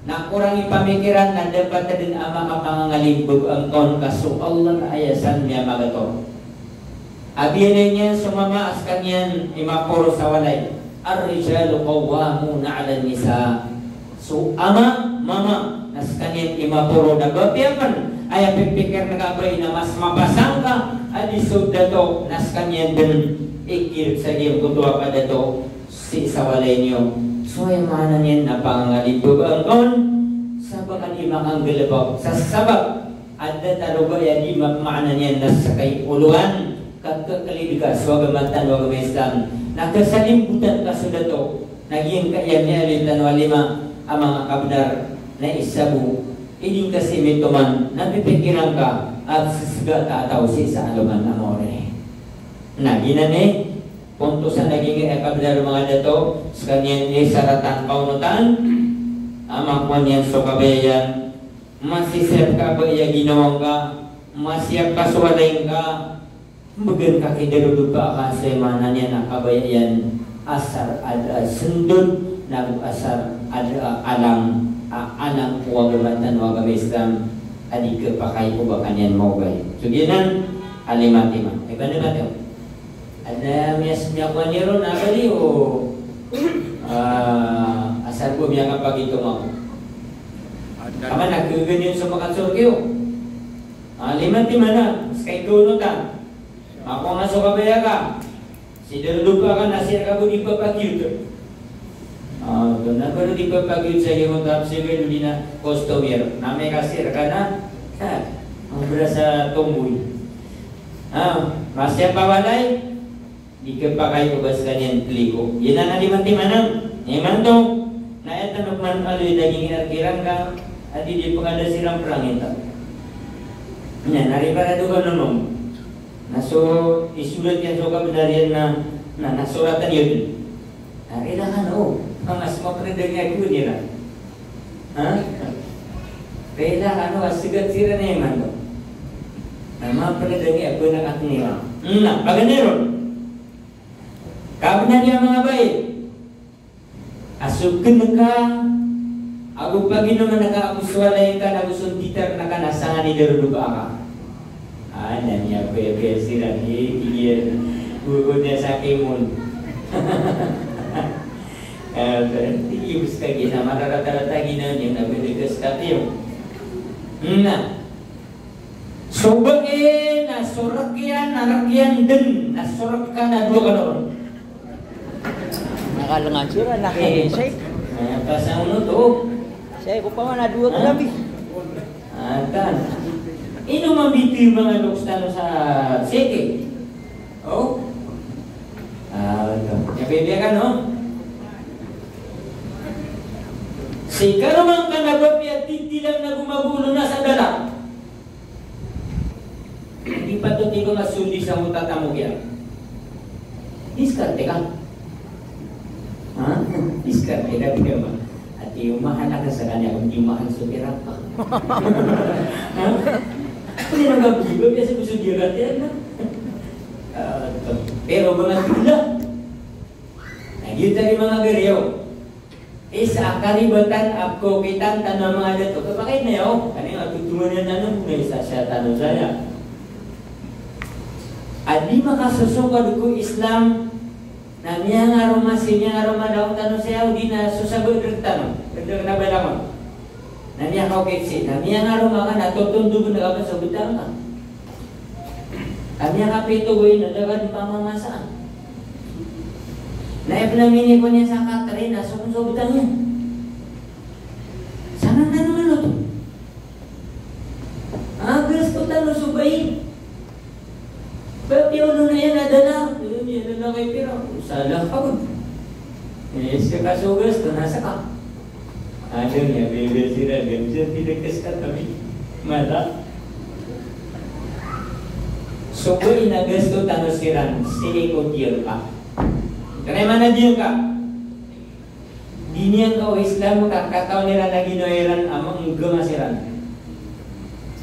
na korang i pamikiran na dapat dn a makapangangalimbabaan ka on ka so Allah na aya san miyamagator. A giyanan iyan so mama a skaniyan i maporo sa walay. Ar-rijalu qawwamuna 'alan nisa. So ama, mama, na skaniyan i maporo na ba apiya pn a aya pipikirn ka a bai na mas mapasang ka a di so dato, na skaniyan dn i kirk sa giyangkoto a kadato sii sa walay niyo. So aya maana niyan na pangangalimbabaan ka on, sabap a di makanggalbk sa sabap a datar o bai a di ma-, maana niyan na ska i olowan, ka khaklid ka so agama tano a agama Islam. Na kasalimbotan ka so dato, na giyangkaya miyaaloy tano a lima a manga kabnar na isa bo, i di ngka sii mitoman, na pipikiran ka a sasgata a taw sii sa alongan a maori. Na giyanan i pontosan a giyangkaya kabnar o manga dato, skaniyan i saratan ka onotan a makowa niyan so kabaya iyan, masisiyap ka a bai a ginawa ngka, masiyap ka so walay ngka, mbgan ka ki darodopa ka, so aya maana niyan a kabaya iyan asar a da a sndod, nago asar a da a alang, a alang ko agama tano a agama Islam, a di kapakay o ba ka niyan maobay. So giyanan a lima timan. Iba na ba tiyo? Adn a miyas-, miyakowa niyo ron a bali o, ah, asar bo miyakapagitong ako. Kaman a khaganyan so makansor kiyo. Ah, lima timan a, ska i kaonotan. Makowa ngka so kabaya ka. Si darodopa ka na sii rka bo di papagiyot. Ah, oto na ba di papagiyot sa giyangkoto a pzagad o di na customer. Na amay ka sii rka na, ha, mbrasa tomboy. Ah, masiyap a walay, di kapakay o ba skaniyan pliko. Giyanan a lima timan a. Imanto, na aya tano pman aloy a giyangkaya kiran ka, a di di pkada siran prangita. Na, na riparado ka nonom. Na so isorat iyan so kabnar iyan na, na, na soratan iyan. Na rila kano, o, mas mapnadang iyan ko nira. Ha? Rila kano, a sgat siran imanto. Na mapnadang iyan ko na kat nira. Na, paganay ron. Kabnar iyan manga bai. A so kn ka, ago paginoman ka, ago so walay ka, ago so nditar ka na sangani darodopa ka. Ah, na niya pwede siran, eh, tig iyan. Bukod niya sa kimon. Ah, berarti ibs ka gina, mararata-rata gina, niya na bende ka sa katiyo. Na. So bai na so rk iyan, na rk iyan dn, na so rk ka na dowa ka doron. Nakalengan siran, na, eh, Sheikh. Na, pasang oto. Sheikh, opama na dowa ka, ha? Atan. Ino mambo i manga loks tano sa seke? O? Ah, oto. Aya bibiyag ka, no? Sii ka roman ka na ba piya titilan na gomagolo na sa dalan. Di patot i ba nga soli sa mota tamo kiya. Diskarte ka. Ha? Diskarte ka, di ka ba? Ati, omahan ka sa kanya, kung di omahan so pira ka. Ha? Hindi na ba biba, biya sa gusto di ka, tiyan na. Ah, pero ba nga tila? Giyoto i manga gariyaw. Isa a karibatan a pkhaokitan tano a manga dato. Kapakay na iyo, kani nga tutuman iyan tano, na isa siya tano saya. A di makasosokad ko Islam, na miyangaroma si, miyangaroma daw tano saya, o di na so sabaad rktano, rktano a balangon. Na miyakaokit sii, na miyangaroma ka na totondog na ka ba so btang ka. Ka miyakapito gawii na da ka di pamamasa. Na ipnamini ko niyan sa katri na so, so btang iyan. Sanang tano manoto. Agas ko tano so bayi. Ba piya olo na iyan a dala, iyan a dala kay pira, sala ka ba? Eh, sii ka so gasto na saka. Adn a bibili siran, ganyan siya pinagkas ka kami. Mata. So ko inagasto tano siran, sii ko diyangka. Kna mana diyangka. Di niyan ka o Islam ka katawan iran a ginawa iran a mangngema siran.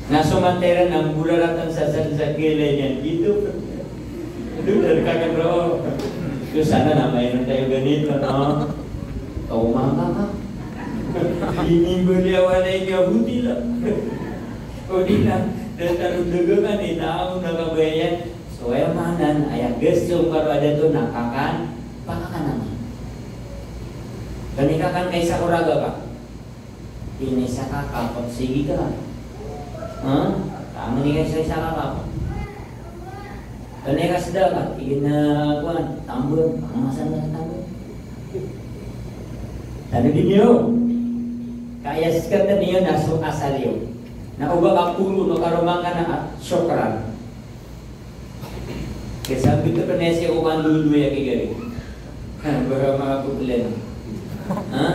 Na so mantay iran na mbolaratan sa, sa, sa kilay niyan. Giyoto. Doon, dari kakan raw. Yo, sana na mayroon tayo ganito, no? Taw mama ka. Inimbali a walay niya hotel, ah. O di na, datar o dagangan, eh, tao na kabayayan. So, aya maana niyan, aya gasto ngka roo a dato na kakan, pakakan anan. Kna i kakan ka isa ko raga ka. Tig iyan a isa ka kap, sige ka. Ha? Kami ni ka isa, isa ka kap. Kna i kasda ka, tig iyan a kowan, tambon, pangamasan ka sa tambon. Tano di niyo. Ka aya skatn iyo na so asal iyo. Na oba ka poro o karoma ngka na, ah, shukran. Kasabot ko pn sii ko kandondo aya kigari. Ha, baka makapoblema. Ha?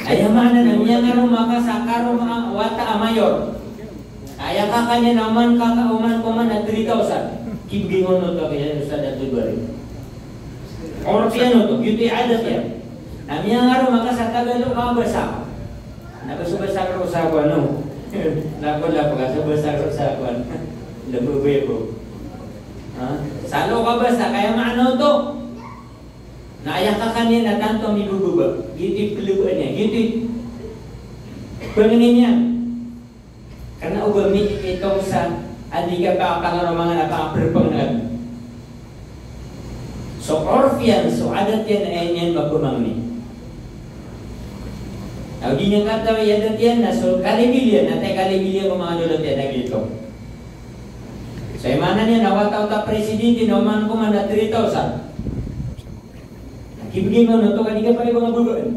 Aya maana na miyangaroma ka sa karoma a wata a mayor. Aya kakan iyan na oman kaka, oman koman na three thousand. Kibgay ngka oto, kaya Ustadh Abdul Bari. Orf iyan oto, giyoto i adat iyan. Na miyangaroma ka sa Tagalog a basa. Na kasobasa ko sa kowan, no? Na ko na pakasobasa ko sa kowan. Labo bebo. Ha? Sa lo ka basa, kaya maana oto. Na aya kakan iyan na tanto a mibababa. Giyoto i plebaan iyan. Giyoto i pangnin iyan. Kna o ba mi itong sa andi ka pakapangaroma ngka na pakaprpng ngka. So orf iyan, so adat iyan, aya niyan mapamangni. Na o di niyan katawi a adat iyan, na so kalibil iyan, na tay kalibil iyan ko manga dolot iyan, na giyoto. So aya maana niyan na wata oto a presidente na oman koman na three thousand. Na kibgay ngka oto ka di ka pari ba nga babaan.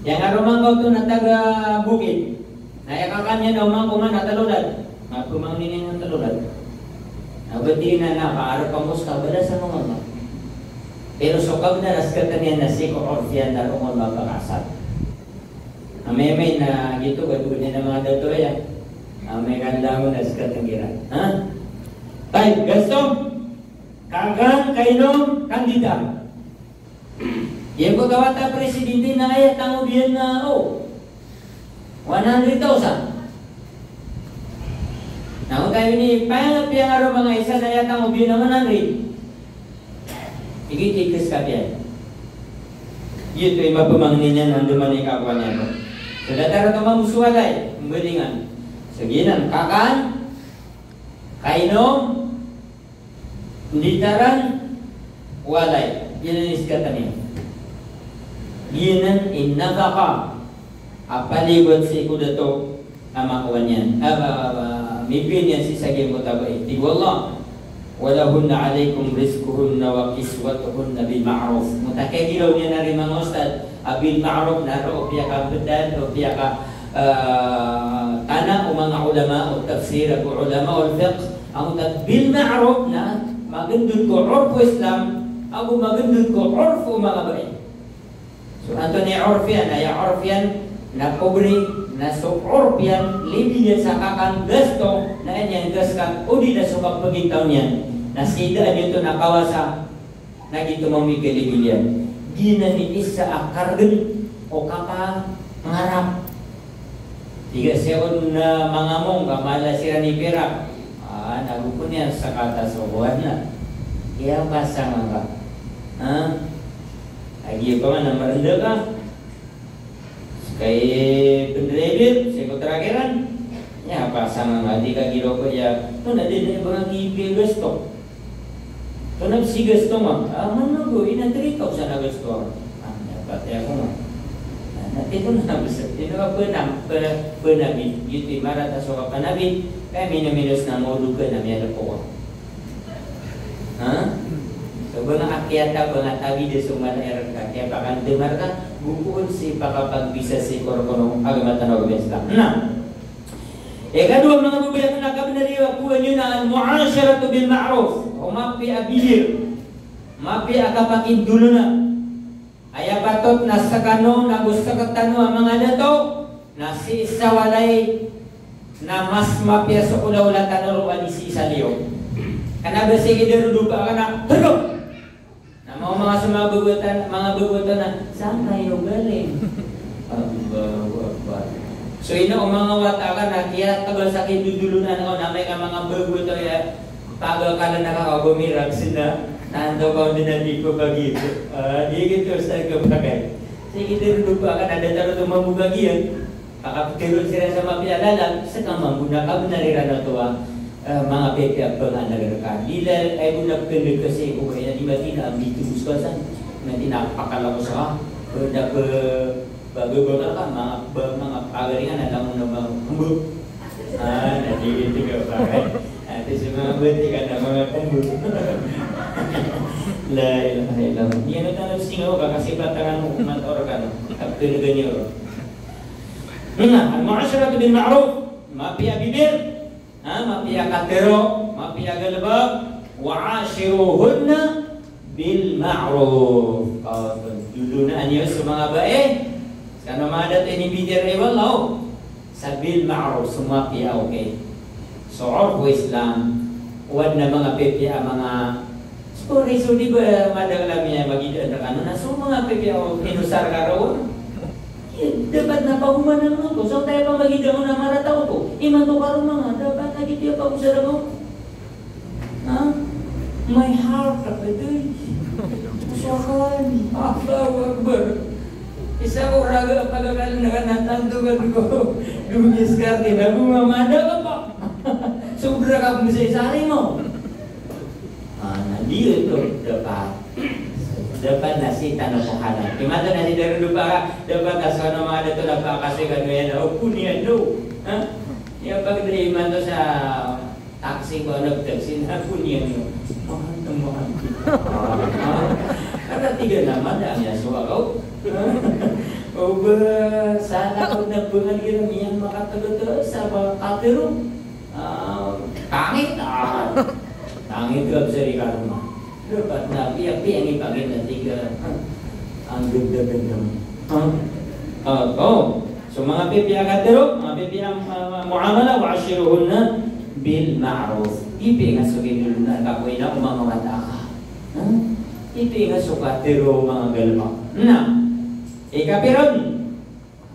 Aya ngaroma ngka oto na taga bukid. Na aya kakan iyan na oman koman na talo dad. Mapamangni niyan na talo dad. Na o ba tig iyan a na, paarap angko ska, balasan ko ngka. Pero so kabnar a skatn iyan na sii ko orf iyan na roo ngka mapakasad. Amay-amay na giyoto, ba doon iyan a manga dato aya. Amay ka langon na skatn iran. Ha? Tayyib, gasto. Kakan, kainom, kanditar. Giyangkoto a wata a presidente na aya tangob iyan na, o, one hundred thousand. Na o tayo ini, paya, piyangaroma nga isa na aya tangob iyan na one hundred. Igi tikas ka piya. Giyoto i mapamangni niyan na andamanaya i kakowa niyan oto. So datar oto mambo so walay, mbalingan. So giyanan, kakan, kainom, nditaran, walay. Giyanan i skatn iyan. Giyanan i nafaqah a paliyogat sii ko dato a makowa niyan, a, a, a, mibiyaan iyan sii sa giyangkoto a bai. Tig o Allah, "Wa lahunna alaykum rizquhunna wa kiswatuhunna bil ma'ruf." Mota kagiraw niyan ari manga ustadh, a bil ma'ruf na roo piyakabdad, roo piyaka, a, tana o manga ulama o tafsir ago ulama o fiqh. Angkoto a bil ma'ruf na magndod ko orf o Islam, ago magndod ko orf o manga bai. So antonaa i orf iyan, na aya orf iyan na pobre, na so orf iyan, libil iyan sa kakan, gasto, na aya niyan gaskat, o di na so kapagintaw niyan, na sii daan iyan oto na kawasa, na giyoto mambo i kalibil iyan. Giyanan i isa a kargn o kapangarap. Tig a siya on na manga among ka mala siran i pirak. A, na go pn iyan sa kata so kowan na. Aya pasang angka. Ha? Lagid o pman a maranda ka. Ska i pndriver, ska i kontrak iran. Aya pasangan a di ka giraw ko aya. Tonaa dn i ba ngka giya gasto? Tonaa bs i gasto ngka? Ah, man ago, ina three thousand a gasto. Ah, aya pati ako ngka. Ah, na tito na bs. Ino ka pnam, pn-, pnamit. Giyoto i marata so kapnamit. Kaya miniminos na mo do ka na miyalpo ka. Ha? So, ba ngka kiyata, ba ngka tawid so mala iran ka, kiyapakandamar ka, gogoon sii pakapagbisa sii ko rokon o agama tano a Islam. Na. Ikadowa, manga babay akn a kabnar iyo, a kowa niyo na al-mu'asharatu bil ma'ruf. O mapiya a bibir. Mapiya a kapakindolona. Aya patot na skano nago sktano a manga dato na sii sa walay na mas mapiya so olaola tano roo a di sii sa liyo. Kna ba sii ki darodopa ka na, "Tgo!" Na manga, manga so manga bagotan, manga bagotan na, "Saan kayo galing?" Allahu Akbar. So ino o manga wata ka na kiyatgo sa kindodolonan ka na amay ka manga bagotan aya. Pagakalan a ka ba mirag sii na, tanto ka on dn a di ko kagiya. Ah, di giyoto sa kapakay. Sii ki darodopa ka na datar oto mambo kagiya. Pakaptero siran sa mapiya a lalan, ska mambo na kabnar iran oto a, eh, manga piyapiya a pnganeg rka. Di lal, ay bo na pkhaneg ka sii ko ba ina di mati na ambit mo ska san. Mati na pakala ko ska. Pnda pe Bago ba ka manga, ba manga pagaringan a langon a manga kmbo. Ah, na di, di ka pagari. Ah, di sa manga bati ka na manga kmbo. La ilaha illallah. Di ano tano singaw ka kasi pataran mo kuman or ka no. Kapkirgan iyo. Na, al-mu'asharatu bil ma'ruf. Mapiya a bibir. Ha, mapiya a katharo, mapiya a galbk, wa ashiruhunna bil ma'ruf. O, dolonan iyo so manga bae. Skano manga dato ini bibir iwalaw. Sa bil ma'ruf, so mapiya, okay. So orf o Islam, o adn a manga pipiya a manga Sorry, so di ba madakl a miyamagidaan rkano na so manga pipiya o inosar ka roo? Iya, dapat na pagomanan oto. So taya pamagidaan a marata oto. Imanto ka roo manga, dapat na giya pagosara mo. Ha? My heart, kapatid. Sokan. Allahu Akbar. Isa ko raga pagakal na ka na tanto ka dugo. Dugo diskarte na gomamada ka pa. Sobra ka pn sa isa mo. Ah, na di oto dapat. Dapat na sii tano ko halal. Imanto na sii darodopa ka, dapat na skano manga dato na pakasoy kano iyan, o, poniyan, no? Ha? Iya pagdri imanto sa taxi ko, ano, taxi na poniyan, no? Mahal na mahal. Karna tig iyan a madam iyan so akaw. O ba, sa takot na pngan iran iyan makatagotag sa ba katero. Ah, pangit, ah. Pangit ka bs ari karoma. Dapat na piya, piya ini pangit na tig a, ah, ang ganda-ganda mo. Ah, ah, o. So, manga pipiya a katharo, manga pipiya a, ah, muamala, wa ashiruhunna bil ma'ruf. Ipi nga so kindolona ka ko ina o manga wata ka. Ha? Ipi nga so katharo o manga galbk. Na, ikapira on.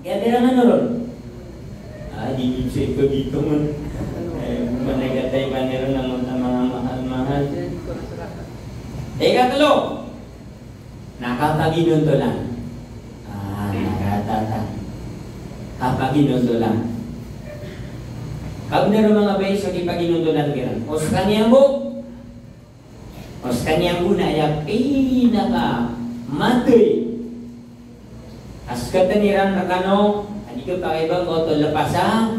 Kaya tira nga noron. Ah, di, di siya ito dito mo. Eh, manay ka tayo ba nila ng mga mahal-mahal? Ikatlo, na kapaginontolan. Ah, nakatata. Kapaginontolan. Kabnar o manga bae so di paginontolan kiran. O skaniyan bo, O skaniyan bo na aya pinakamathay a skatn iran rkano a di kapakay ba ngka oto lpasa,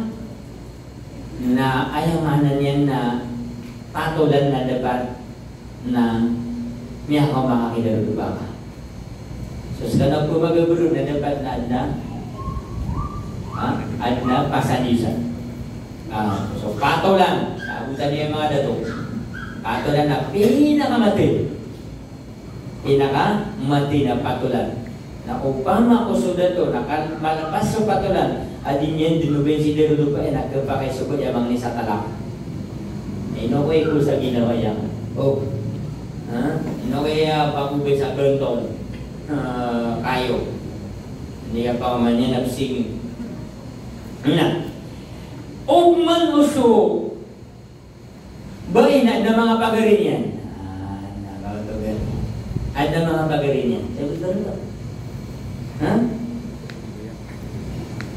na aya maana niyan na patolan na dapat na miyakaoma ka ki darodopa ka. So skano pmagabro na dapat na adn a, ha? Adn a pasadisan. Ah, so patolan, sabotan iyo manga dato. Patolan na pinakamathay. Pinakamathay na patolan. Na opama ko so dato na kan malpas so patolan, a di niyan dn oba si darodopa iyan na khapakay so ba aya mangni sa talak. Ino ko iko sa ginawa iyan. O. Ha? Ino ko iya pagobay sa ganton. Ah, kayo. Niyan pa man iyan na psing. Na. Opama o so bae na adn a manga pagari niyan. Ah, na, ba oto gani. Adn a manga pagari niyan. Sabot ka roo? Ha?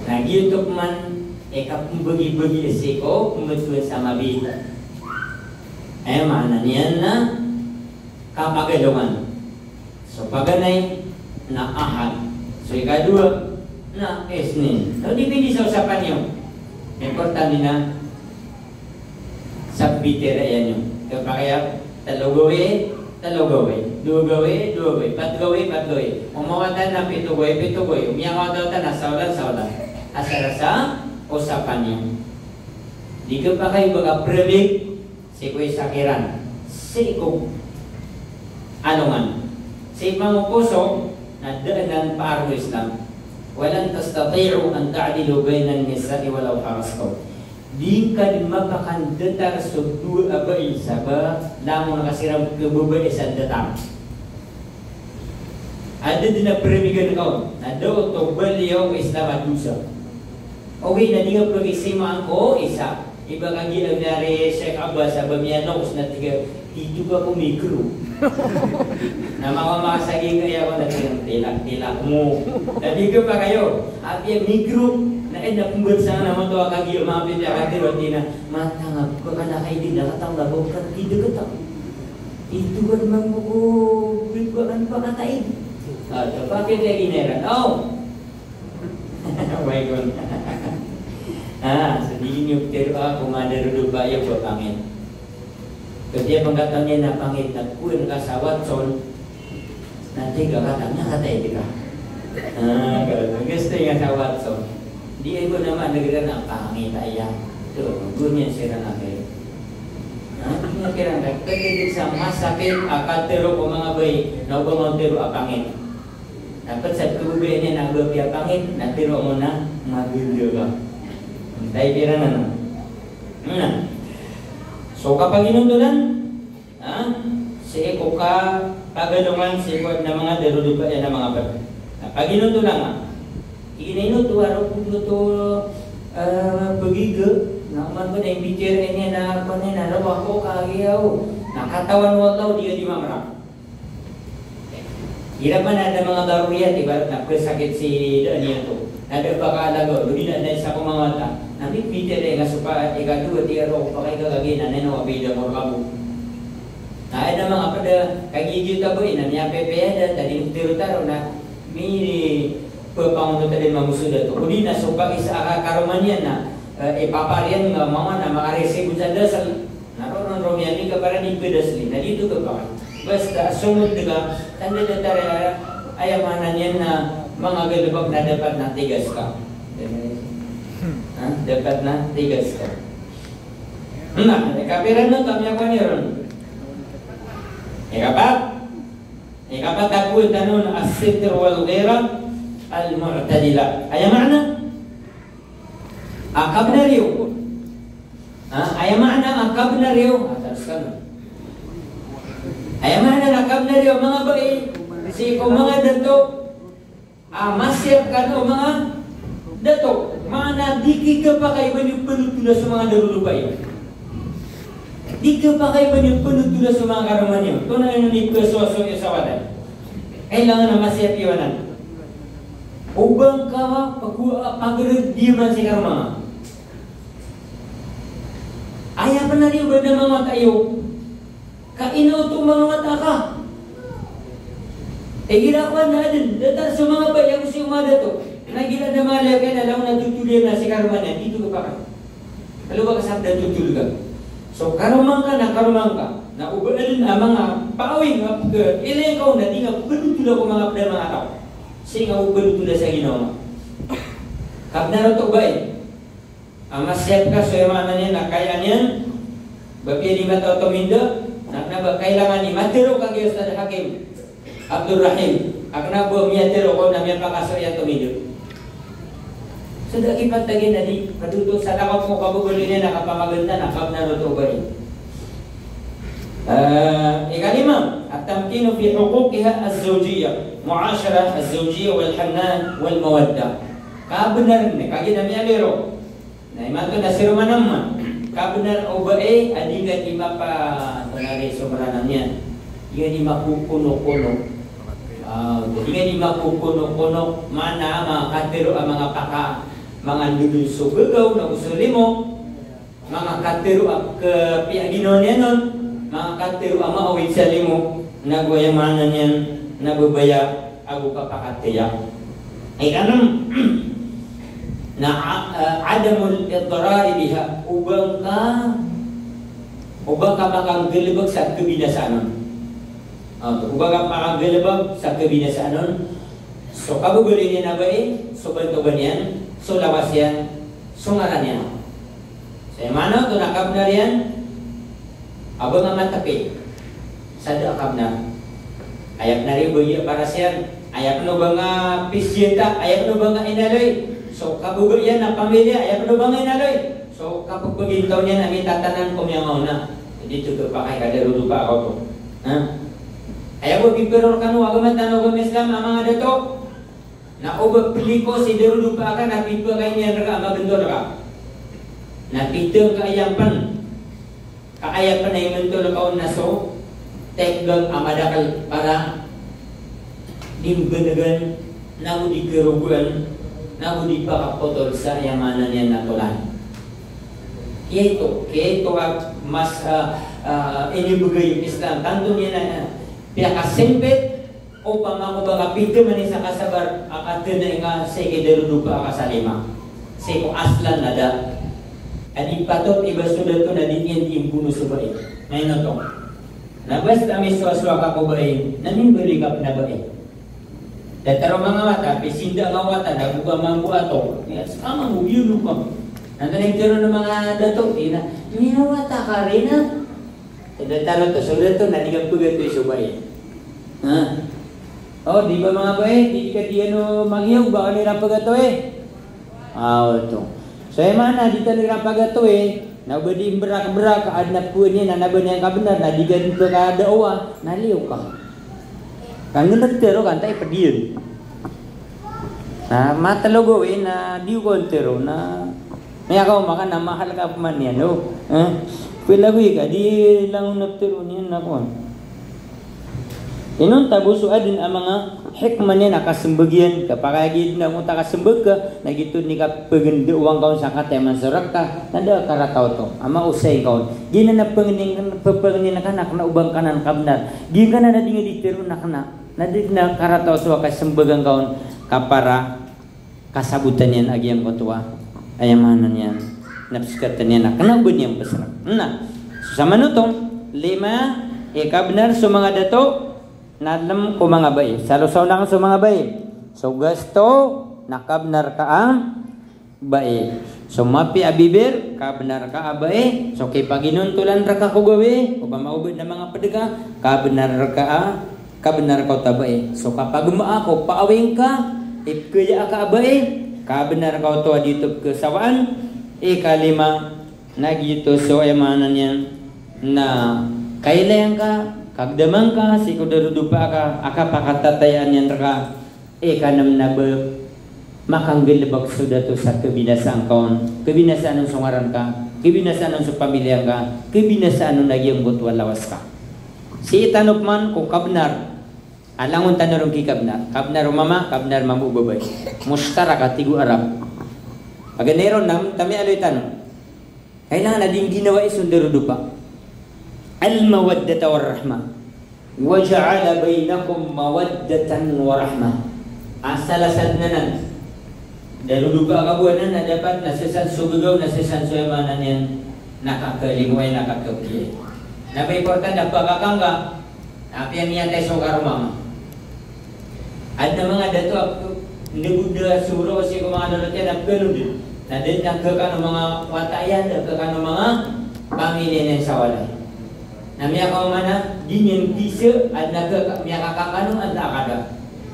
Na giyoto pman i kapmbagibagi sii ko pmbtowan sa mabit. Aya maana niyan na kapagalongan. So paganay na Ahad. So ikadowa na Isnin. So dipindi sa osapan iyo. Importante na sa pitharo iyan iyo. Kapakay a tlo gawii, tlo gawii, dowa gawii, dowa gawii, pat gawii, pat gawii. O mawatan na pito gawii, pito gawii. O miyawatan na saolan, saolan. Asar sa osapan iyo. Di kapakay o ba ka premig sii ko isa kiran, sii ko alongan, sii ko poso, na da anan paar o Islam. Walan tastati'u an ta'dilu bainan nisa'i walaw harastum. Di ngka dn mapakandatar so dowa a bai sa ba langon ka siran khababai sa datar. Adn dn a premigan ka on, na da oto baliyo o Islam a dosa. Ogaid na di ngka pagisimaan ko isa. Iba kagiya miyari Sheikh Abbas a ba miyanoos na tig a, "Tito ka ko migro." Na makamasagi ka aya ko na tig a, "Tilak-tilak mo." Na di kapakay o, apiya migro, na aya na pmbthowan sa nga na mato a kagiya mapipiyakatiro tig a, "Matangap ka, kalakay di na katang labo ka, tito ka tang." Ito ba naman ko, bit ba kan pakataid? Ah, so bakit lagi na iran? Oh! Way kon. Ah, so di niyo pitharo a ko madarodopa iyo ko pangit. Katiya pangkatan iyan na pangit na kuwan ka sa Watson, na tig a katang na kataid ka. Ah, gusto niya sa Watson. Di ay ko naman nagdaan a pangit aya. Ito, gusto niya siran a kayo. Ha? Di nga kiran ka, pwede din sa masakit a katharo ko manga bai, na o ba matharo a pangit. Na ped sa khababayaan iyan a ba piyapangit, na tharo mo na maganda ka. Tayo kiran ano? Na. So, kapaginondolan, ha? Sii ko kapagalongan, sii ko adn a manga darodopa iyan a manga ped. Na paginondolan nga. Inay no to, aro ko to, eh, begiga, na oman ko na imbitiyarai niyan na, ko na, na rawa ko kagiya o. Na katawan o Allah, di ka di mamrak. Igira man a adn a manga daruriyat, ibarat na pesakit si daan iyan to. Na da a ba kaalagaw, odi na da isa ko manga wata. Na mimbitiyarai nga so pa, ikadowa, di aro ko pakay ka kagiya na, na ino a bida ko rkabo. Na adn a manga ped a kagiya giyoto a bai na miyapepeya da, ta di tero taro na mi pepangonotan a mamusoda to. Odi na so pakisa a karoma niyan na, eh, ipapar iyan nga mama na makarisi ko sa dasal. Na roo ron roo miyan di ka para di pedasli. Na di to kapakay. Basta somod ka, tanda datar a, aya maana niyan na manga galebek na dapat na tigas ka. Ha? Dapat na tigas ka. Na, ikapira na tamiya ko niyan. Ikapat. Ikapat a kowan tano na as-sitr wal ghira al-mu'tadila. Aya maana? A kabnar iyo. Ha? Aya maana a kabnar iyo. Ah, teruskan. Aya maana a kabnar iyo, manga bai, sii ko manga dato. Ah, masiyap kano manga dato. Maana di ki kapakay ba niyo panotola so manga darodopa iyo. Di kapakay ba niyo panotola so manga karoma niyo. Tonaa ino niyo kasowasowa iyo sa walay. Kailangan a masiyap iyo anan. O ba ngka pag-, pagirediyaman si karoma nga. Aya pnar iyo ba adn a manga wata iyo. Ka ino oto manga wata ka. Igira ko na adn, datar so manga bai ago sii ko manga dato. Na igira na manga liyakay na langon a totol iyan na si karoma niyan, di to kapakay. Kalo ba ka sa da totol ka. So karoma ngka na karoma ngka. Na o ba adn a manga paawing a pag-, ilay ka on na di nga panotola ko manga pd a manga taw. Sii nga o panotola sa ginawa nga. Kabnar oto bai. A masiyap ka so aya maana niyan na kaya niyan, ba piya di mataw tominda, na kna ba kailangan i matharo ka giya Ustadh Hakim Abdul Rahim, a kna ba miyatharo ko na miyapakasoy a tominda. So da a kipantag iyan a di, kadoto sa lakaw ko kababaloy niyan a kapamaganta na kabnar oto ba iyan. Eh, ikalima, at-tamkinu fi huquqiha az-zawjiyya, mu'ashara az-zawjiyya wal hanan wal mawadda. Kabnar niyan, kagiya na miyaliro. Na imanto na siro manaman. Kabnar o bai a di ka di mapa, tonaa ri so mrana niyan. Di ka di makokonokono. Ah, jadi nga di makokonokono, mana manga katharo a manga paka, manga ndodon so begaw, na go so limo, manga katharo a kapiya ginawa niyan on, manga katharo a maawid sa limo, na go aya maana niyan, na babaya ago kapakataya. Ikanem, na a-, eh, adamul idrari biha, o ba ngka, o ba ngka makanggalebek sa kabinasaan on. Ah, o ba ngka makanggalebek sa kabinasaan on. So kababaloy niyan a bai, so bantogan iyan, so lawas iyan, so ngaran iyan. So aya maana oto na kabnar iyan a ba nga matapik sa da a kabnar. Aya pn a riyo ba giya paras iyan, aya pn o ba nga pisiyata, aya pn o ba nga inaloy. So kababaloy iyan a pamiliya, aya pn o ba nga inaloy. So kapagpagintaw niyan a mitatanan ko miyangaona. Di oto kapakay ka darodopa a kaoto. Ha? Aya bo pipiro rkano a agama tano a agama Islam a manga dato. Na o ba pliko si darodopa ka na pipakay niyan rka a mabntol rka. Na pitharo ka aya pn. Ka aya pn a imbntol ka on na so tggang a madakl para di mbngan, na go di karogoan, na go di pakapotol sa aya maana niyan na tolan. Ito, ito a mas, ah, ah, inibgay o Islam. Tanto niyan na, ah, piyakasimpit, opama ko ba ka pitharo man i sa kasabar a katharo na ingka sii ki darodopa a kasalima. Sii ko aslan na da a di patot i ba so dato na di niyan di imbono so bai. Maino oto. Na basta misowasowa ka ko bai, na mimbaloy ka pn a bai. Datar o manga wata, pisinda nga wata, na go ka mambo ato. Aya ska mambo, biyo no ka. Na antonaa i pitharo o manga dato, ina, miwata ka rin a. Datar oto, so dato na di ka pagatoy so bai. Ha? O, di ba manga bai, di ka di ano magiyaw, ba ka rin a pagatoy? Ah, oto. So aya maana di tano iran pagatoy, na o ba di mberakberak a adn a phoon iyan a ba niyan kabnar, na di ka dn pkadawa, na liyo ka. Ka nggntharo ka antaa i pd iyan. Na matlo gawii na di ko ntharo na miyakaoma ka na mahal ka pman iyan, o. Eh? Pila gawii ka, di langon a ptharoon iyan na kowan. Inonta bo so adn a manga hikmah niyan a kasmbag iyan, kapakay a giya dn a giyangkoto a kasmbag ka, na giyoto dn i kapagndawang ka on sa katayaman sa rk ka, na da a karata oto a maosay ngka on. Giyanan a pangnin, pangnin ka na kna o ba ngka nan kabnar. Giyangkanan a di nga di tharoon a kna, na da dn a karata oto a kasmbagan ka on, ka para kasabotan iyan a giyangkoto a, aya maana niyan na pskatan iyan a kna o ba niyan psrk. Na so samanoto, lima, i kabnar so manga dato, na lm ko manga bai. Salosaw na so manga bai. So gasto, na kabnar ka a bai. So mapiya a bibir, kabnar ka a bai. So kipaginontolan rka ko gawii, opama o ba dn a manga pd ka, kabnar ka a kabnar ka oto a bai. So kapagmaa ko paawing ka, ipkaya ka a bai, kabnar ka oto a di oto pkhasawaan. Ikalima, na giyoto so aya maana niyan na kailayan ka, kagdaman ka sii ko darodopa ka a kapakatatayaan iyan rka. Ikanm na ba makanggalbk so dato sa kabinasaan ka on, kabinasaan on so ngaran ka, kabinasaan on so pamilya ngka, kabinasaan on a giyangkoto a lawas ka. Sii tano pman ko kabnar a langon tano ron kikabnar. Kabnar o mama, kabnar mambo o babay. Mushtaraka, tig o Arab. Paganay ron na mtamiya aloy tano. Kailangan a di ngginawai so ndarodopa. Al-mawaddata war-rahmah. Wa ja'ala bainakum mawaddatan wa rahmah. Asal-asal anan. Darodopa a kabowanan na dapat na sii san so gagaw, na sii san so aya maana niyan na kakalimoay, na kakabgiyai. Na ba importante a pakakangga, na apiya miyatay so karoma. Adn a manga dato a ndagod a soroa sii ko manga lolot iyan a pkhanod. Na da dn a khakano manga wata iyan, da khakano manga pamilya niyan sa walay. Na miyakaoma na di niyan kisa, adn a khaka, miyakakangga on antaa ka da.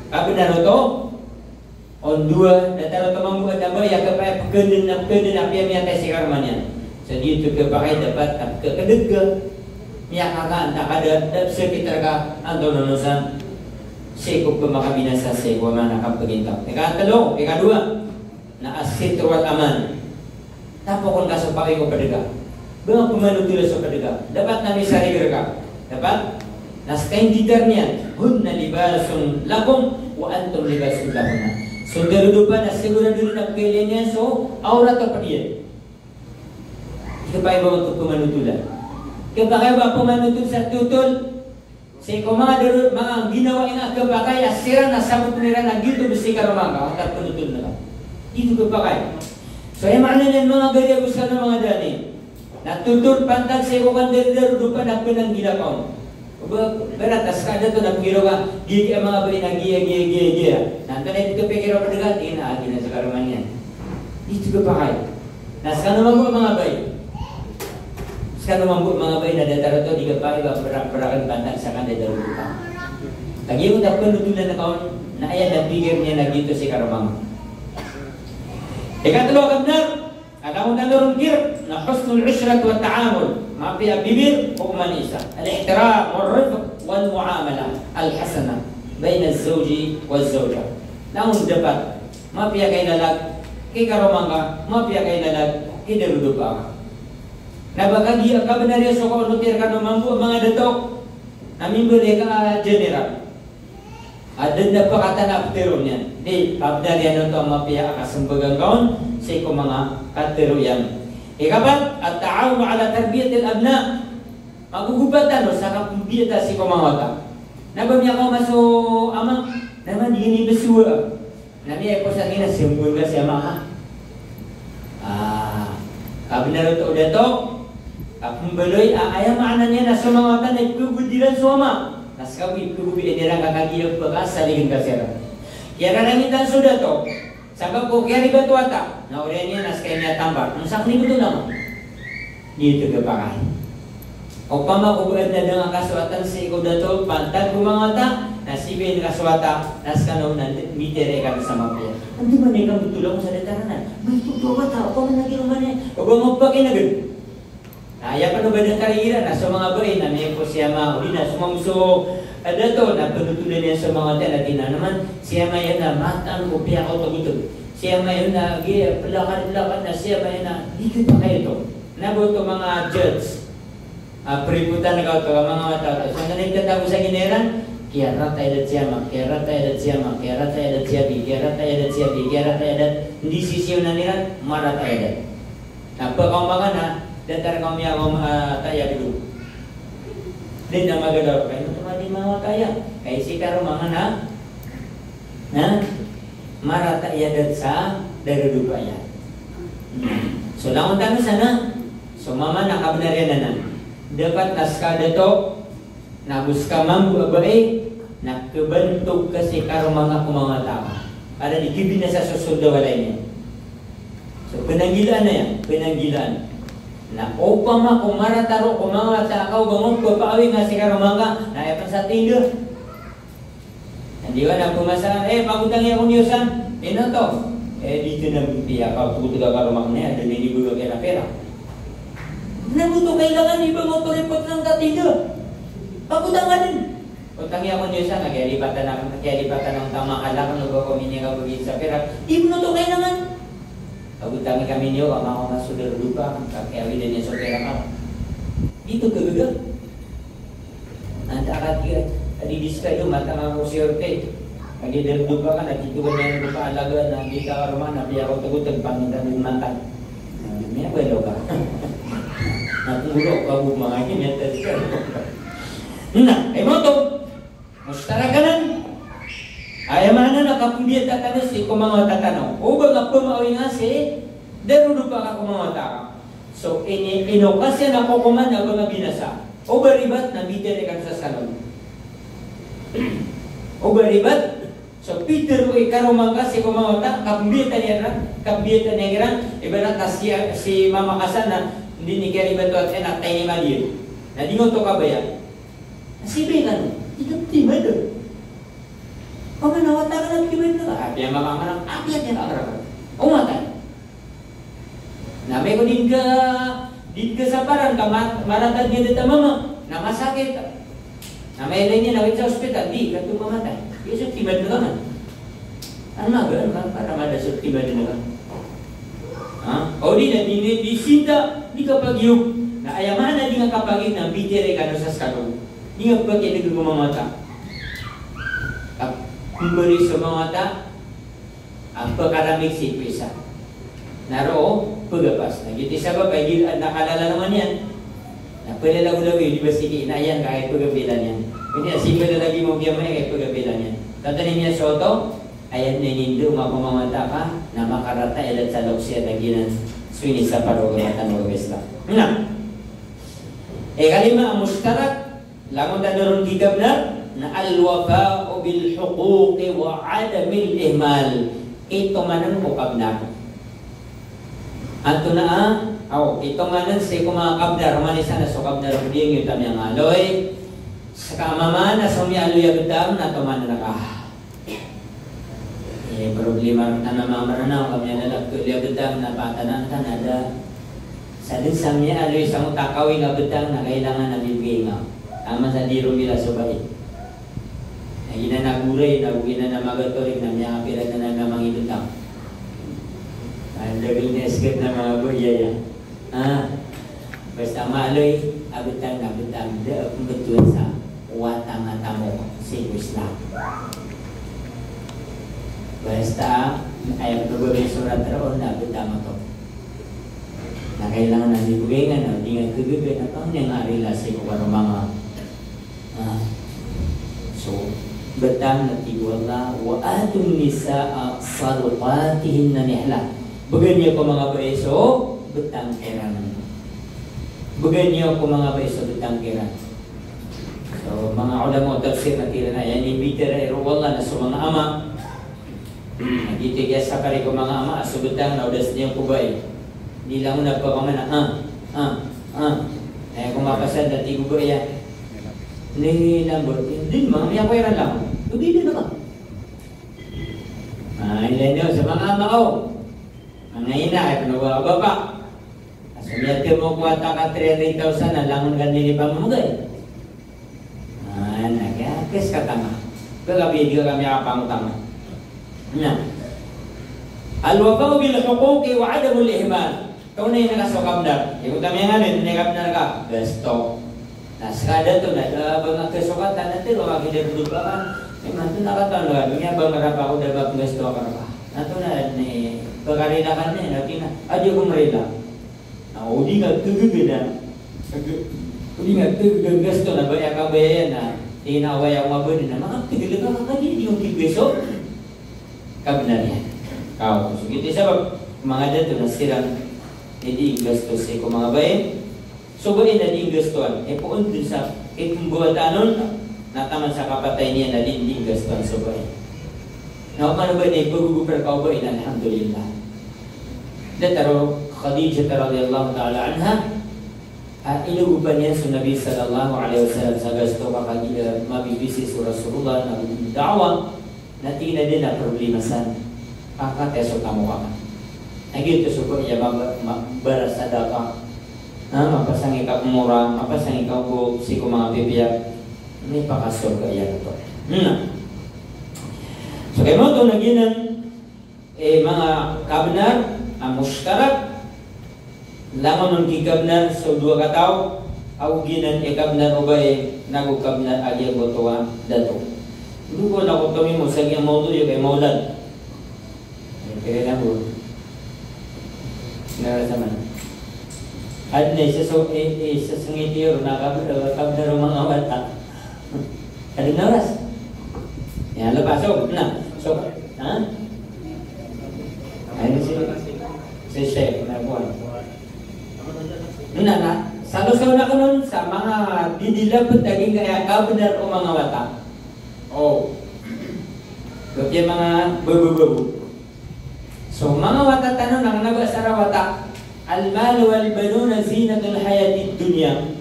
Kabnar oto, on dowa, datar oto mambo a da ba aya kapakay a pkhanod na pkhanod apiya miyatay si karoma niyan. So di oto kapakay dapat a pkhakadg ka, miyakaka antaa ka da, da pzakit rka antonaa onon san. Sii ko pmakabinasa sii ko aya maana kapagintaw. Ikatlo, ikadowa, na as-sitr wal-aman. Tapokn ka so pakay ko pd ka. Ba nga pmanothol so pd ka. Dapat na misarig rka. Dapat Na ska i ndidar niyan, hunna libasun lakum wa antum libasun lahunna. So darodopa na sigurado iran a pkhailay niyan so awrat o pd iyan. Khapakay ba oto pmanotolan. Khapakay ba pmanotol sa totol sii ko manga daro, manga ginawai nga khapakay a siran a sabotn iran a giyoto bo si karoma ngka, antaa pnotol ngka. Giyoto khapakay. So aya maana niyan manga gari ago skano manga dani. Na totol pantag sii ko kandarodopa na pnanggila ka on. Ba, ibarat a ska a dato na pgiraw ka, giya giya manga bai na giya, giya, giya, giya. Na antonaa i pkapikira o pd ka, tig iyan a agi na sa karoma niyan. Giyoto khapakay. Na skano mambo a manga bai. Skano mambo a manga bai na datar oto di khapakay ba prak-, prakn pantag sa kandarodopa. Kagiya oto a pnotolan ka on, na aya na pikir niyan na giyoto si karoma ngka. Ikatlo a kabnar, Adn a rongkir na husnul ishrat wa ta'amul. Mapiya a bibir o pmanisa. Al-ihtiram wal-rifq wal-muamalah al-hasanah baina az-zawji waz-zawjah. Na on dapat mapiya a kailalag ki karoma ngka, mapiya a kailalag ki darodopa ngka. Na ba kagiya kabnar iyan so kaonoti rkano mambo a manga dato, na mimbaloy ka a general. Adn a pkatan a ptharoon iyan. Di, pabnar iyan oto a mapiya a kasmbag angka on sii ko manga katharo iyan. Ikapat, at-ta'awun ala tarbiyatil abna. Magogoba tano sa kapmbiyata sii ko manga wata. Na ba miyakaoma so ama, na man di ini bswa. Na miyaipos a ina, smbag ka si ama ka. Ah, kabnar oto o dato, kapmbaloy a aya maana niyan na so manga wata na ipkhagogoba iran so ama. Na ska bo ipkhagogoba iran ka kagiya ba kasalign ka siran. Kiyararangitan so dato, sabap ko kiyaribat o wata, na oriyan iyan na ska i miyatambar. Ang sakn iyan oto na ma. Di oto khapakay. Opama ko ba adn a da ngka kasowatan sii ko dato, pantag ko manga wata, na sii ba i kasowata, na skano na mbitiyarai kano sa mapiya. Antonaa i kambtola ko sa datar anan? Maito oto a wata, opama na giya oman iyan. O ba mapakinegn. Na aya pn o ba datar iran, na so manga bai, na miyaipos si ama, odi na so mambo so, ah, dato, na pnotolan iyan so manga wata, na tig iyan a man, si ama iyan na mataan ko piyakaotogotog. Si ama iyan na, gi, plakad, plakad, na si ama iyan na, di khapakay oto. Na ba oto manga judge. Ah, pripotan ka oto, manga wata oto. So antonaa i tatago sa ginawa iran, kiyarata i adat si ama, kiyarata i adat si ama, kiyarata i adat si abi, kiyarata i adat si abi, kiyarata i adat, ndisisiyonan iran, marata i adat. Na pkaoma ka na, datar ka miyakaoma, ah, taya dn. Di na magalaw, kay oto madi manga wata aya. Kay si karoma ngka na, na, marata i adat sa darodopa iyan. So langon tano sa na, so mama na kabnar iyan anan. Dapat na ska dato, na go ska mambo a bai, na khabantog ka si karoma ngka ko manga wata ka. Para di khabinasa so sold a walay niyan. So, pnanggilaan aya, pnanggilaan. Na opama ko marata roo ko manga wata ka o ba ngka ppaawinga si karoma ngka, na aya pn sa tinda. Na di wan a pmasa, eh, pagotangi ako niyo san. Ino oto? Eh, di dn a piya ka, pagotg a karoma ngka na, adn a inibgay akn a pera. Na go oto kailangan i ba ngka oto ripot sa tinda. Pagotang ka dn. Otangi ako niyo san, na kiyalipatan akn, kiyalipatan akn ta mahal akn o ba ko mini ka bgi sa pera. Di pn oto kailangan. Pagotangi kami niyo, ka makaoma so darodopa, ka kiyawidan iyan so pera ka. Di oto khagaga. Antaa ka di, di diska iyo, matang ako si Orte. Kagiya darodopa ka, na tito ka niyan ko paalagaan, na di ka karoma, na piya ko tagotag, pangita di matang. Na, miyabaloy ka. Na, kung gulo ka, bu, manga ini, miyatag ka. Na, aya maana oto. Mustarakan anan. Aya maana na kapmbiyata tano sii ko manga wata tano. O ba nga pmaawinga si darodopa ka ko manga wata ka. So, ini, ino ka siya na kokoman a ba nga binasa. O ba ribat na mbitiyarai kano sa salon. O ba ribat, so pitharo i karoma ngka sii ko manga wata, kapmbiyata niyan ran, kapmbiyata niyan kiran, ibarat na si, si mama ka san na, di niyan kiyaribat o wata iyan na taini madiyan. Na di nga oto kabaya. Na sii ba kano, di ka ptimad. Opama na wata ka na ptimad na ka, apiya mama ka na, apiya tiyan ka kara. O mata. Na amay ko di ngka, di ngka saparan ka ma-, marata a giya dn a mama, na masakit. Na amay lagid iyan na awid sa ospital, di ka oto mamatay. Di so ptimad ngka man. Ano magaan ka, para mada so ptimad ngka. Ha? O di na, di, di, di sinta, di kapagiyog. Na aya maana di nga kapagiyog na mbitiyarai kano sa skano. Di nga pkhailay ko manga wata. Ka pmbaloy so manga wata a pkharamig sii ko isa. Na roo pgapas. Na giyoto i sabap a igira adn a kalalalangan iyan na plalagolagoy, di ba, sii ki ina iyan ka aya pgapila niyan. Odi na sii plalagolagoy o giyangkaya ka aya pgapila niyan. Tanto na miyasowa oto, aya dn a inindao ko manga wata ka na makarata i lad sa loks iyan a giyanan so inisapar o agama tano a Islam. Na ikalima a mushtarak, langon tano ron ki kabnar, na al-wafa'u bil huquqi wa adamil ihmal. Itomanan ko kabnar. Antonaa, aw, itomanan sii ko manga kabnar, oman isa na so kabnar o di ngka miyangaaloy. Ska maana na so miyaaloy a btang na tomanan ka. Eh, problema rktano a manga Mranaw, ka miyalalak ko liya btang na patanaan ka na da. Sa dn sa miyaaloy sangkoto a kawing a btang na kailangan a bibgay ngka. Taman sa di ron mila so bai. Na giyanan a goray, na giyanan a magatorik, na miyakapira na na mangibtang. Anda gil na isgat na manga bai aya. Ah, basta maaloy a btang na btang, da a pmbtowan sa wata a tamok sii ko Islam. Basta aya pmbabay so surat roo na btang oto. Na kailangan a bibgay ngka na di ngka khagaga na pangnin a rila sii ko karoma ngka. Ah. So, btang na tig o Allah, "Wa atun nisaa sadaqatihinna nihla." Bgan iyo ko manga bai so btang kiran. Bgan iyo ko manga bai so btang kiran. So, manga ulama o tafsir na tig iran a aya inimbitiyara iran o Allah na so manga ama Na giyoto i kiyasakari ko manga ama a so btang na o da sii niyan ko bai. Di langon a pakaman a, ah, ah, ah. Aya ko mapasad na tig o bai iyan. Ni langon, di manga miyakowa iran langon. Di, di na ka. Ah, ilay niyo sa manga ama o. Manga ina, aya pn o manga bapa. A so miyatimo ko wata ka three hundred thousand na langon ka dn i pamamgay. Ah, na kiyakis ka tama. Kagabi di ka kami kapangutang. Na. Al-wafa'u bil huquqi wa adamul ihmal. Taw na ina ka so kabnar. Iko tami nga dn, ina kabnar ka. Gasto. Na ska dato na da ba nga kasokatan na tiro ka kida dudut ba ka. Imanto na katan ka. Dunya ba nga rapa ko da ba gasto ka rapa. Na to na ni pagarilakan ni na kina. Adi ko marila. Na o di nga khagaga na, o di nga khagaga gasto na baya ka baya na, ina waya o mabadi na, manga khagaga ka kadi di o di beso kabnar iyan. Kaw, so giyoto i sabap, manga dato na siran, di gasto sii ko manga bai, so bai na di gastoan, e poon dn sa, e pmbawatan on, na taman sa kapatay niyan na di, di gastoan so bai. Na oman o ba ini pagogopar ka o ba ini, alhamdulillah. Datar o Khadijah radhiyallahu ta'ala anha, a, inogopan iyan so Nabi sallallahu alaihi wasallam sa gasto ka kagiya mabibisi so Rasulullah na da'wa, na tig iyan a da dn a problema san. Pakataya so tamok akn. Na giyoto so ba iya ma-, ma-, bara sadaka. Na mapasang i kapmora, mapasang i kaogop sii ko manga pipiya. Mipakasorga iyan oto. Na. So, kay maoto na giyanan, e, manga kabnar a mushtarak, langon on ki kabnar so dowa kataw, ago giyanan i kabnar o bai, nago kabnar a giyangkoto a dato. Dowa na ko tomimo sa giyangkai a mawdu' iyo kay mawlad. Kaya na bo. Ngarasa man. Adn a isa so, i, isa sangiti ron na kab-, eh, kabnar o manga wata. Adn a oras. Aya, lepas, so, na, so, ha? Aya, si, si Sheikh, na, kuwan. Na, na, sa losaw na ko non, sa manga di di lapet a giyangkaya kabnar o manga wata. O. Ogaid manga babababo. So manga wata tano na kna ba sa wata. Al-malu wal-banuna zinatul hayatid dunya.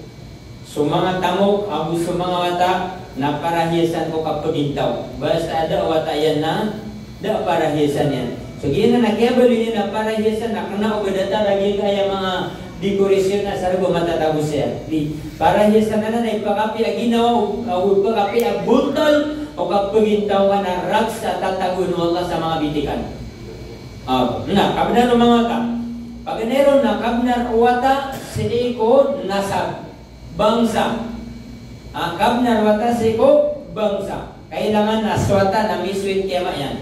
So manga tamok ago so manga wata na parahiyasan ko kapagintaw. Basta da a wata iyan na da a parahiyasan iyan. So giyanan a kiyabaloy niyan a parahiyasan na kna o ba datar a giyangkaya manga decoration a sa roo ba matatago saya. Di, parahiyasan anan na ipakapiya a ginawa, o, o ipakapiya a bontol o kapagintaw ka na rakhs a tatagoon o Allah sa manga bitikan. A, na, kabnar o manga wata. Paganay ron na kabnar o wata sii ko nasab, bangsa. A kabnar o wata sii ko bangsa. Kailangan a so wata na miswit ki ama iyan.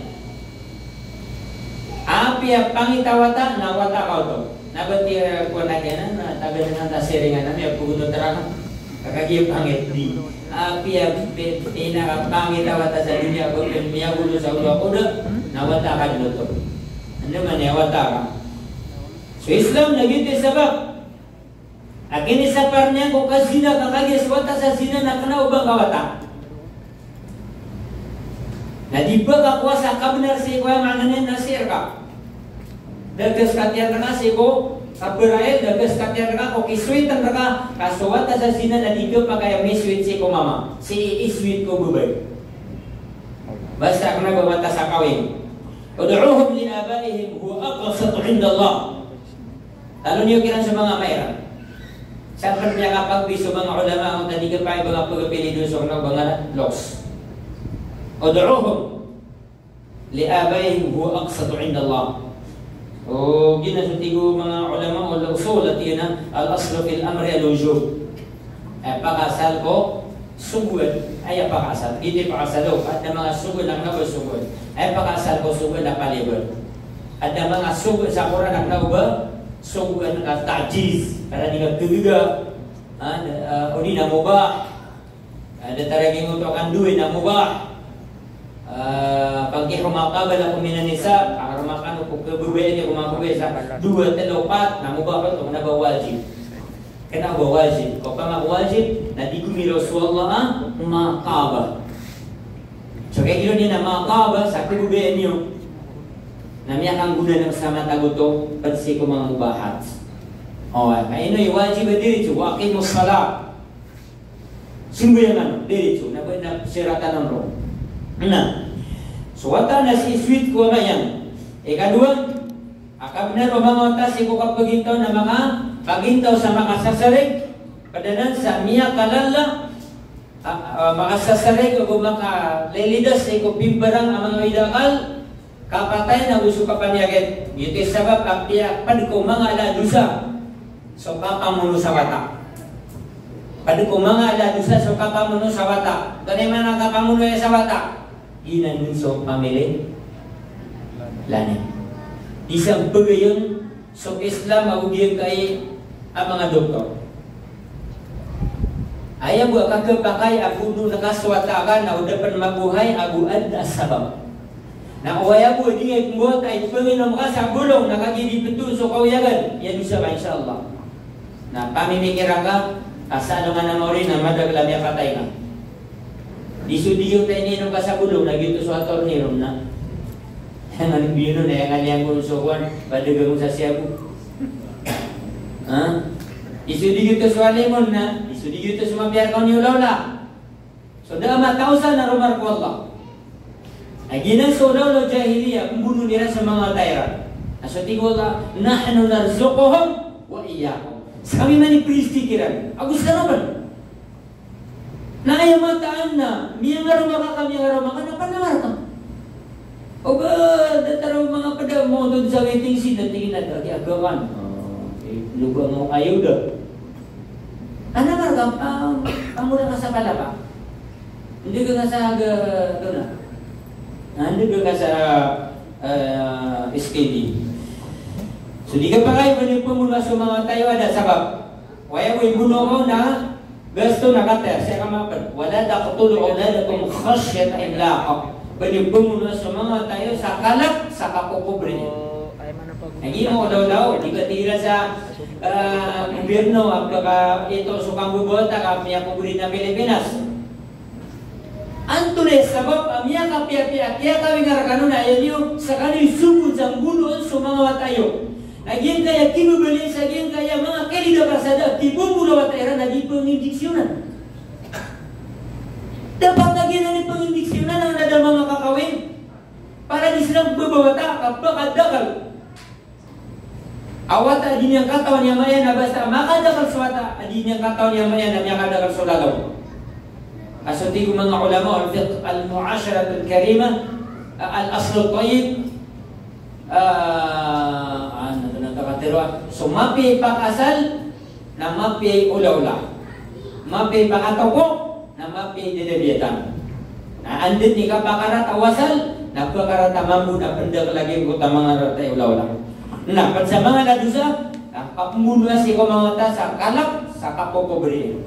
Apiya pangita o wata na wata ka oto. Na ba tiya ko na kena na taga dengan ta siringan na miyagono terang. Ka kagiya pangit di. Apiya pe-, pinakapangita o wata sa doniya ko pe-, miyagono sa oto ko da na wata ka dn oto. Anda man iya wata ka. So Islam na giyoto i sabap. Aken i sapar niyan ko kazina ka kagiya so wata sa zina na kena o ba ngka wata. Na di ba ka kowa sa kabnar sii ko aya maana niyan na sii rka. Da gas katiyan rka sii ko kabarail, da gas katiyan rka ko kiswitn rka, ka so wata sa zina na di ka pakay a miswit sii ko mama, sii iswit ko babay. Basta kena ba wata sa kawing. Ud'uhum li abaihim huwa aqsatu 'inda Allah. Tano niyo kiran so manga ama iran. Sa pn miyakapagbi so manga ulama, angkoto a di kapakay ba nga pagpili dn so kena o ba nga loks. Ud'uhum li abaihim huwa aqsatu 'inda Allah. O, giyanan so tig o manga ulama o usul a tig iyan a al-aslu fil amri al-wujub. Aya pakaasal ko sogoan, aya pakaasal. Giyoto i pakaasal o, adn a manga sogoan na kena o ba sogoan. Aya pakaasal ko sogoan na palaya ba. Adn a manga sogoan sa Qur'an na kena o ba sogoan ka ta'jiz, ka di ka gagaga. Ha, da-, ah, odi na mubah. Ah, datar a giyoto a kandowa na mubah. Ah, fankihu ma taba lakum minan nisa, pangaroma kano ko kababaya niyo ko manga babay sa dowa, tlo, pat, na mubah oto, kena o ba wajib. Kena o ba wajib. Opama ko wajib, na di gomiraw so Allah a ma taba. So kagiya giyoto na ma taba sa kababaya niyo. Na miyakanggona na sa matago oto, pd sii ko manga mubahat. O, ka ino i wajib a diritso, wa aqimus salah. Sambayang kano diritso, na ba na siratan on roo. Na so wata na sii swit ko ama iyan. Ikadowa, a kabnar o manga wata sii ko kapagintaw na makapagintaw sa makasasarig, pd anan sa miyakalala, a, a, makasasarig ago makalilidas sii ko pimbarang a manga awid a akal, kapatay na go so kapaniyakit. Giyoto i sabap a piyapd ko manga ala a dosa so kapamono sa wata. Pd ko manga ala a dosa so kapamono sa wata. Antonaa i maana kapamono iyan sa wata? Giyanan so pamilay lana. Di sa pagayon so Islam ago giyangkai a manga doktor. Aya bo a kakapakay a bonoon ka so wata ka na o da pn mabuhay ago adn a sabap. Na oway a bo di nga i pmbawata i panginom ka sa bolong na kagiya di ptoon so kaoyagan, iya dosa ka, insha Allah. Na pamimikiran ka, ka sa alongan a maori na madakl a miyapatay ka. Di so di giyoto a ininom ka sa bolong na giyoto so attorney ron na. Aya nga niyan biyono na aya nga niyan kon so kowan, ba dagang on sa Siago. Ha? Di so di giyoto so alim on na, di so di giyoto so mapiya rka on i olaola. So da a matao san a roma rka o Allah. A giyanan so olaola o jahiliya, pmbonoon iran so manga wata iran. Na so tig o Allah, "Nahnu narzuquhum wa iyyakum." Skami man i prizki kiran ago skano pn. Na aya mataan na miyangaroma ka, ka miyangaroma ka, na panangar ka. O ba datar o manga pd a mawto sa waiting shed na tig iyan a da, di a gawan. Ah, eh, lobang o ayuda. Ana marka, ah, amuna ka sa palapa. Hindi ka nga sa ga-, dona. Na hindi ka nga sa, ah, S K D. So di ka pakay pn pmbonoa so manga wata iyo a da sabap. Oway a bo i bonoa on na gasto na kataya, sii ka mapd. Wala taqtulu awladakum khashyata imlaq. Ba niyo pmbonoa so manga wata iyo sa kalk sa kakokobri. Lagid o daw-daw, di ba tig iran sa, ah, gobyerno, a pakaito so kambobawata ka miyakobri na Pilipinas. Antonaa i sabap a miyakapiyapiya a kiyakawinga rkano na aya niyo skano i sogoon sa mbonoon so manga wata iyo? Na giyangkaya kibabaloy sa giyangkaya manga kalidakal sa da a kibobono a wata iran na di panginjeksyonan. Dapat lagid a di panginjeksyonan a da a manga kakawing. Para di siran babawata ka pakadakl a wata a di niyan katawan i ama iyan, na basta makadakl so wata a di niyan katawan i ama iyan na miyakadakl so lalaw. Ka so tig o manga ulama, al-fiqh, al-mu'asharatul karimah, al-aslut tayyib, ah, ano to na, takatero, ah. So mapiya i pakaasal na mapiya i olaola. Mapiya i pakatoko Ida dn a biyatan. Na anda dn i kapakarata a wasal, na pakarata mambo na pndakl lagid ko taman a rata i olaola. Na pd sa manga na dosa, na kapmbonoa sii ko manga wata sa kalk, sa kapopobre.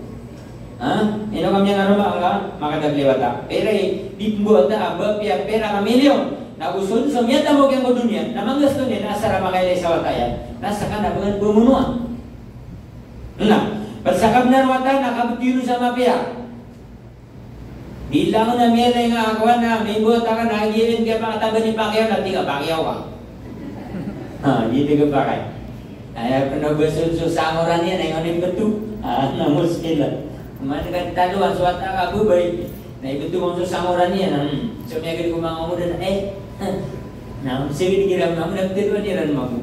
Ha? Ino kami a naroma angka makadakl i wata. Pira i di pmbo wata a ba piya pira ka milyon. Na go so, so miyatamok iyan ko doniya, na manggasto niyan, na asar a makailay sa wata iyan. Na ska na ba ngka pmonoa. Na, pd sa kabnar o wata na kabtowi ron sa mapiya. Di langon a miyalay nga a kowan na, mimbo ta ka na, giya pn kiyapakataban i pakiyaw na, tig a pakiyaw ka. Ha, di tig a pakiyaw. Aya pn a ba so, so sangoran iyan, aya nga nimbto. Ah, na muskil a. Oman ka talowan so wata ka babay. Na imbto ka so sangoran iyan, hmm. So miyagad ko manga omodan, eh. Na, sige, di kira manga omodan, talowan iran mambo.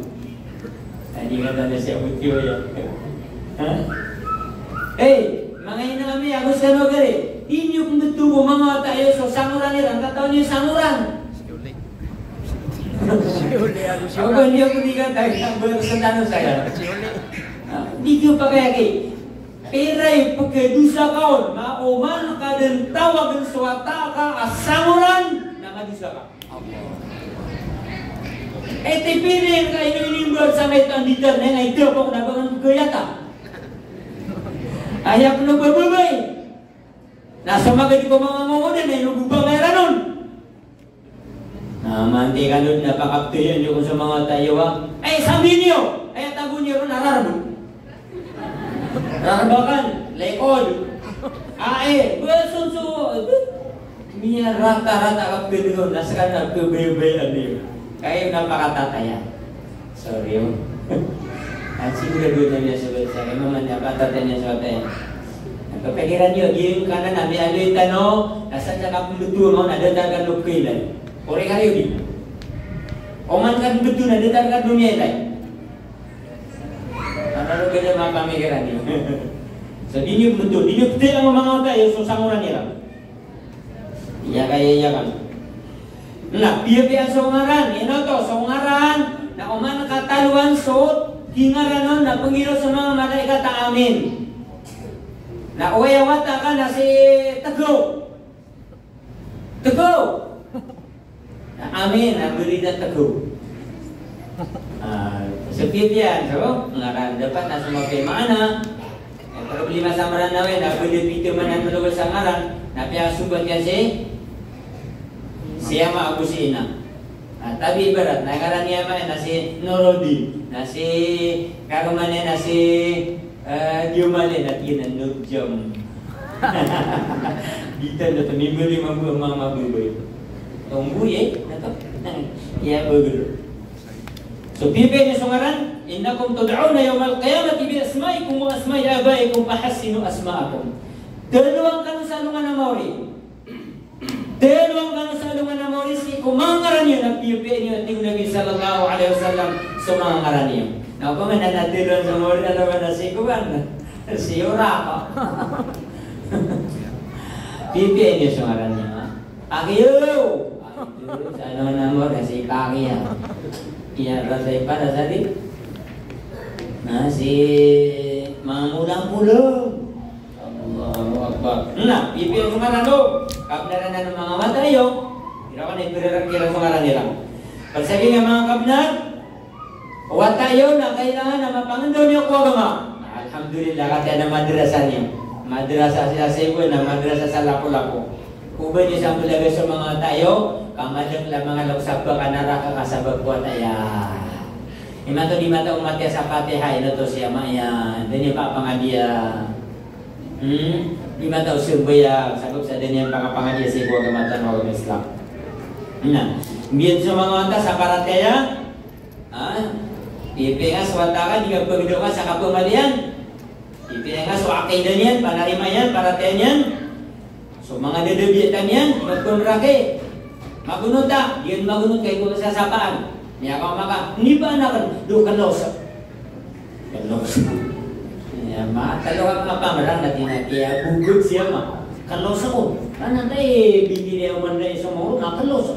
Adi nga tanda siya butiyo ya. Ha? Eh, manga ina ami, ago skano gari. Di niyo pmbto ko manga wata iyo so sangoran iran, katawan iyo sangoran. Siyuli. Siyuli, ago siyuli. Ago niyo ko di ka tayo, ang buhay ko sa tanong saya. Siyuli. Ah, di niyo pakayaki. Pira i pkhadosa ka on, na oman ka dn tawagn so wata ka a sangoran, na madosa ka. Eh, tipiri ka ino inimbal sa may tanditan, na ito po na ba ngka gayata. Aya pn o bababay. Na so magadi ko manga ngomodan, na ino bobangay ranon. Na manti kano dn a pakaptoyan iyo kon so manga wata iyo a, ay, sambi niyo! Ay, tago niyo ron a rarbo. Rarbakan, lekod. Ay, ba so, so, miyarata-rata ka pd ron, na ska na pbayabayaan iyo. Kagiya na pakatataya. Sorry, o. An sigurado na niyan so basa, imanto na pakatataya niyan so wata iyan. Na kapikiran iyo, giyangkanan a miyaaloy tano, na sa sa kapmbtowan on, na datar ka dn o kailay. Korek ka iyo di. Oman ka dn mbto na datar ka dn o miyailay. Ano ro kaya mapamikiran iyo. So, di niyo mbto, di niyo pthayan o manga wata iyo so sangoran iran. Iya kaya, iya kan. Na, piyapiya so ngaran, ino oto so ngaran, na oman ka talowan so kingaran on, na pnggiraw so manga malaikat a amin. Na oway a wata ka na si Tgo. Tgo! Na amin, na bri na Tgo. Ah, so piyapiya so ngaran, dapat na so mapiya i maana. Eh, problema sa Mranaw, na bri pito man a tlo sa ngaran, na piyasombat iyan si, si ama ago si ina. Ah, tabi ibarat, na ngaran iyan man na si Nuruddin, na si karoma niyan na si, eh, Jumali, na tig iyan a Nurjam. Di tanda, mimbaloy mambo a manga mababay. Tomboy, eh, na to. Iya, bagel. So, piyapiya niyo so ngaran, "Innakum tud'auna yawmal qiyamati bi asma'ikum wa asma'i abaikum fahassinu asma'akum." Talowan kano sa alongan a maori. Talowan kano sa alongan a maori sii ko manga ngaran iyo, na piyapiya niyo, tig o Nabi sallallahu alaihi wasallam, so manga ngaran iyo. Na opama na talowan sa maori, na lawan na sii ko ban, sii ko raka. Piyapiya niyo so ngaran iyo, ha? Pakiyo! Pakiyo, sa alongan a maori, na sii Pakiya. Iya, rasa ipa, rasa di? Na sii manga molang-polang. Allahu Akbar. Na, piyapiya so ngaran o kabnar anan o manga wata iyo. Ira ka na ipirar iran so ngaran iran. Pd sa giya manga kabnar, wata iyo na kailangan a mapangndao niyo ko agama. Na, alhamdulillah, kataya na madrasa niyo. Madrasa sa Cebu na madrasa sa Lapu-Lapu. Oba niyo sa mbalaga so manga wata iyo, ka madakl a manga loks a paka naraka ka sabap ko wata iyan. Imanto di matao matiya sa Fatiha, ino oto si ama iyan, da niyan pakapangadiya. Hmm? Di matao sambayang, sabap sa da niyan pakapangadiya sii ko agama tano a agama Islam. Na, mbiyat so manga wata sa paratiyaya, ha? Piyapiya nga so wata ka, di ka pagdaw ka sa kapamalian. Piyapiya nga so aqidah niyan, panarima iyan, paratiyaya niyan. So manga dadabiyatan iyan, di ka pamraki. Magonot a, di ka magonot ka iko sasapaan. Miyakaoma ka, niba anak, do kalos. Kalos. Iya, ma, talo ka kapangarang na tinatiya, bugod siya ma. Kalos ako. Ano tayo, bibili ako man na isang moro, makalos.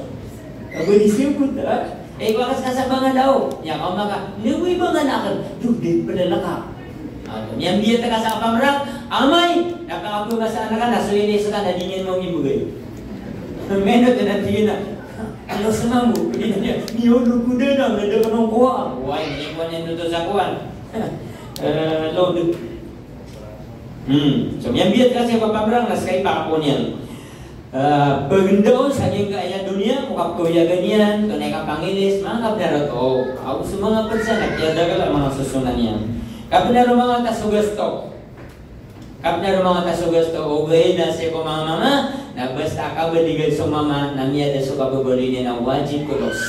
Abo di siya punta. Eh, bakas ka sa mga daw. Iya, kaoma ka, niwi ba nga anak? Do, di pala laka. Miyambiyat ka sa kapamrang, amay na pakapoon ka sa anak ka na so inis ka na di niyan mawibgay. Meno to na tig iyan a, ano sa mambo? Miyolog ko dn a, miyada ka nong kowa. Kowa, ini kowa niyan oto sa kowan. Eh, load. Hmm. So, miyambiyat ka sa kapamrang na ska i pakapoon iyan. Eh, pagndao sa giyangkaya doniya ko kapkawiyagan iyan, tonaa i kapangilis, manga kabnar oto. Ago so manga pd san na kiyadakel a manga sosonan iyan. Kabnar o manga wata so gasto. Kabnar o manga wata so gasto, ogaid na sii ko manga mama, na basta a kabaligan so mama, na miyada so kababaloy niyan a wajib ko dos.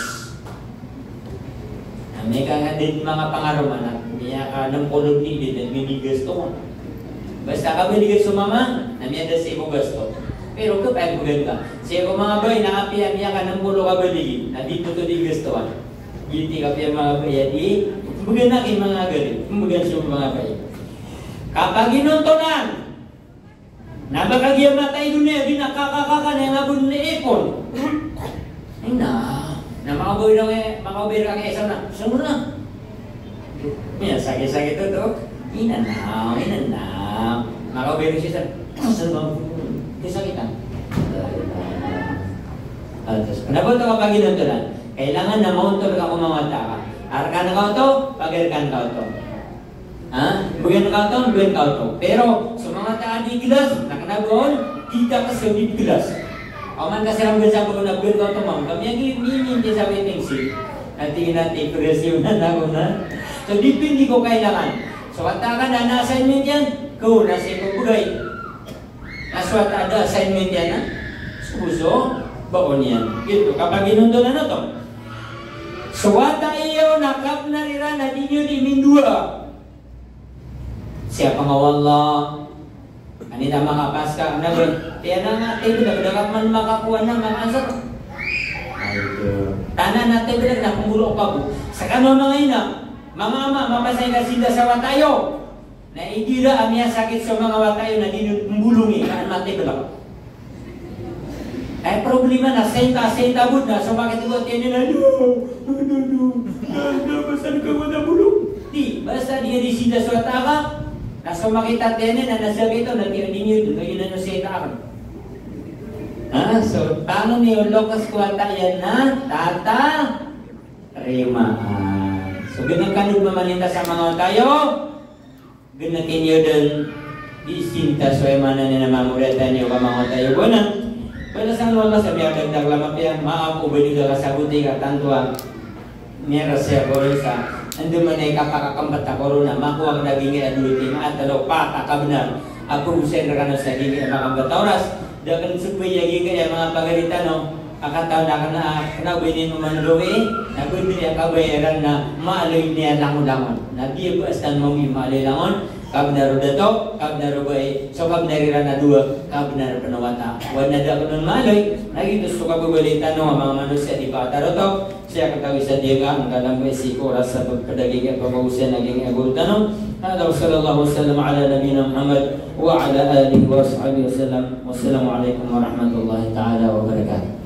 Na miyaka nga dn manga pangaroma na miyaka nm polo dn i dn minigasto. Basta kabaligan so mama, na miyada sii ko gasto. Pero kapag bgan ka, sii ko manga bai na apiya miyaka nm polo kabaligi, na di oto di gastoan. Giyoto i kapiya manga bai a di, bgan aki manga gari, bgan so manga bai. Kapaginontonan, na ba kagiya matay doniya, di na kakakaka na aya nga bo dn ipon. Ina, na makaobay na, makaobay na kaya isa na. Sumur na. Iya, sakit-sakit oto. Ina na, ina na. Makaobay na siya. Sumur na. Kaya sakit na. Atas. Kna ba oto kapaginontonan? Kailangan na maontol ka ko manga wata ka. Arkan ka oto, pagarkan ka oto. Ha? Bgan ka oto, bgan ka oto. Pero so manga wata a di klas, na kna ba on, di ta ka so di klas. Oman ka siran bgan sa bgan na bgan ka oto, mam. Kami agi mimintiyas a waiting shed. Na tig iyan a tig presyo na na ko na. So depende ko kailangan. So wata ka na na assignment iyan, ko na sii ko bgay. Na so wata a da assignment iyan na so bo so baon iyan. Giyoto, kapaginontonan oto. So wata iyo na kabnar iran na di niyo di mindowa. Siyapa nga o Allah. Anita makapas ka, na ba? Tiyan na nga, tiyan na ba, dapat man makakuha na, makaansa. Ayo. Tanan na tiyan na pmbolo ka bo. Ska manga ina, manga ama, mapasay ka sii sa wata iyo. Na igira a miyasakit so manga wata iyo na di niyo pmbolongi, ka an matay blak. Ay, problema na, senta, senta bo na, so makit ko tiyan na, no, no, no, no, na, na, basta di ka wata bolong. Di, basta di, di sii so wata ka, na so makit a tiyan na, na sakit o, na di, di niyo, di niyo na senta ka. Ha, so, tano niyo lokas ko wata iyan na, tata, rimaan. So, gana kano mamanita sa manga wata iyo, Gana kiniyo dn, di sinta so aya maana niyan a mamoriyata niyo ka manga wata iyo bo na. Balasan o Allah sa miyakadakdakl a mapiya, maap o ba di ka kasaboti ka tanto a miyarasay a korosa. Andamanaya i kapakakmpt a korona, makowa ka da giyangkaya a dowa timan, a tlo, pat, a kabnar. A pagosayn rkano sa giyangkaya a makambata oras. Da kn sbay a giyangkaya a manga pagari tano. A katawan akn a kna o ba ini mamandongi, na bndri a kabayaran na maaloy niyan langon-langon. Na biya ba stan mami maaloy langon, kabnar o dato, kabnar o bai, so kabnar iran a dowa, kabnar pn o wata. Oway na da kn on maaloy, na giyoto so kababaloy tano a manga manosiya di pakatarotop, sii ko katawi sa diyaga, angkanan ba sii ko oras a pagpdaging a pagosay a giyangkaya a goro tano. Hada wa sallallahu wa sallam ala nabiyyina Muhammad wa ala alihi wa sahbihi wa sallam. Wassalamu alaikum warahmatullahi ta'ala wabarakatuh.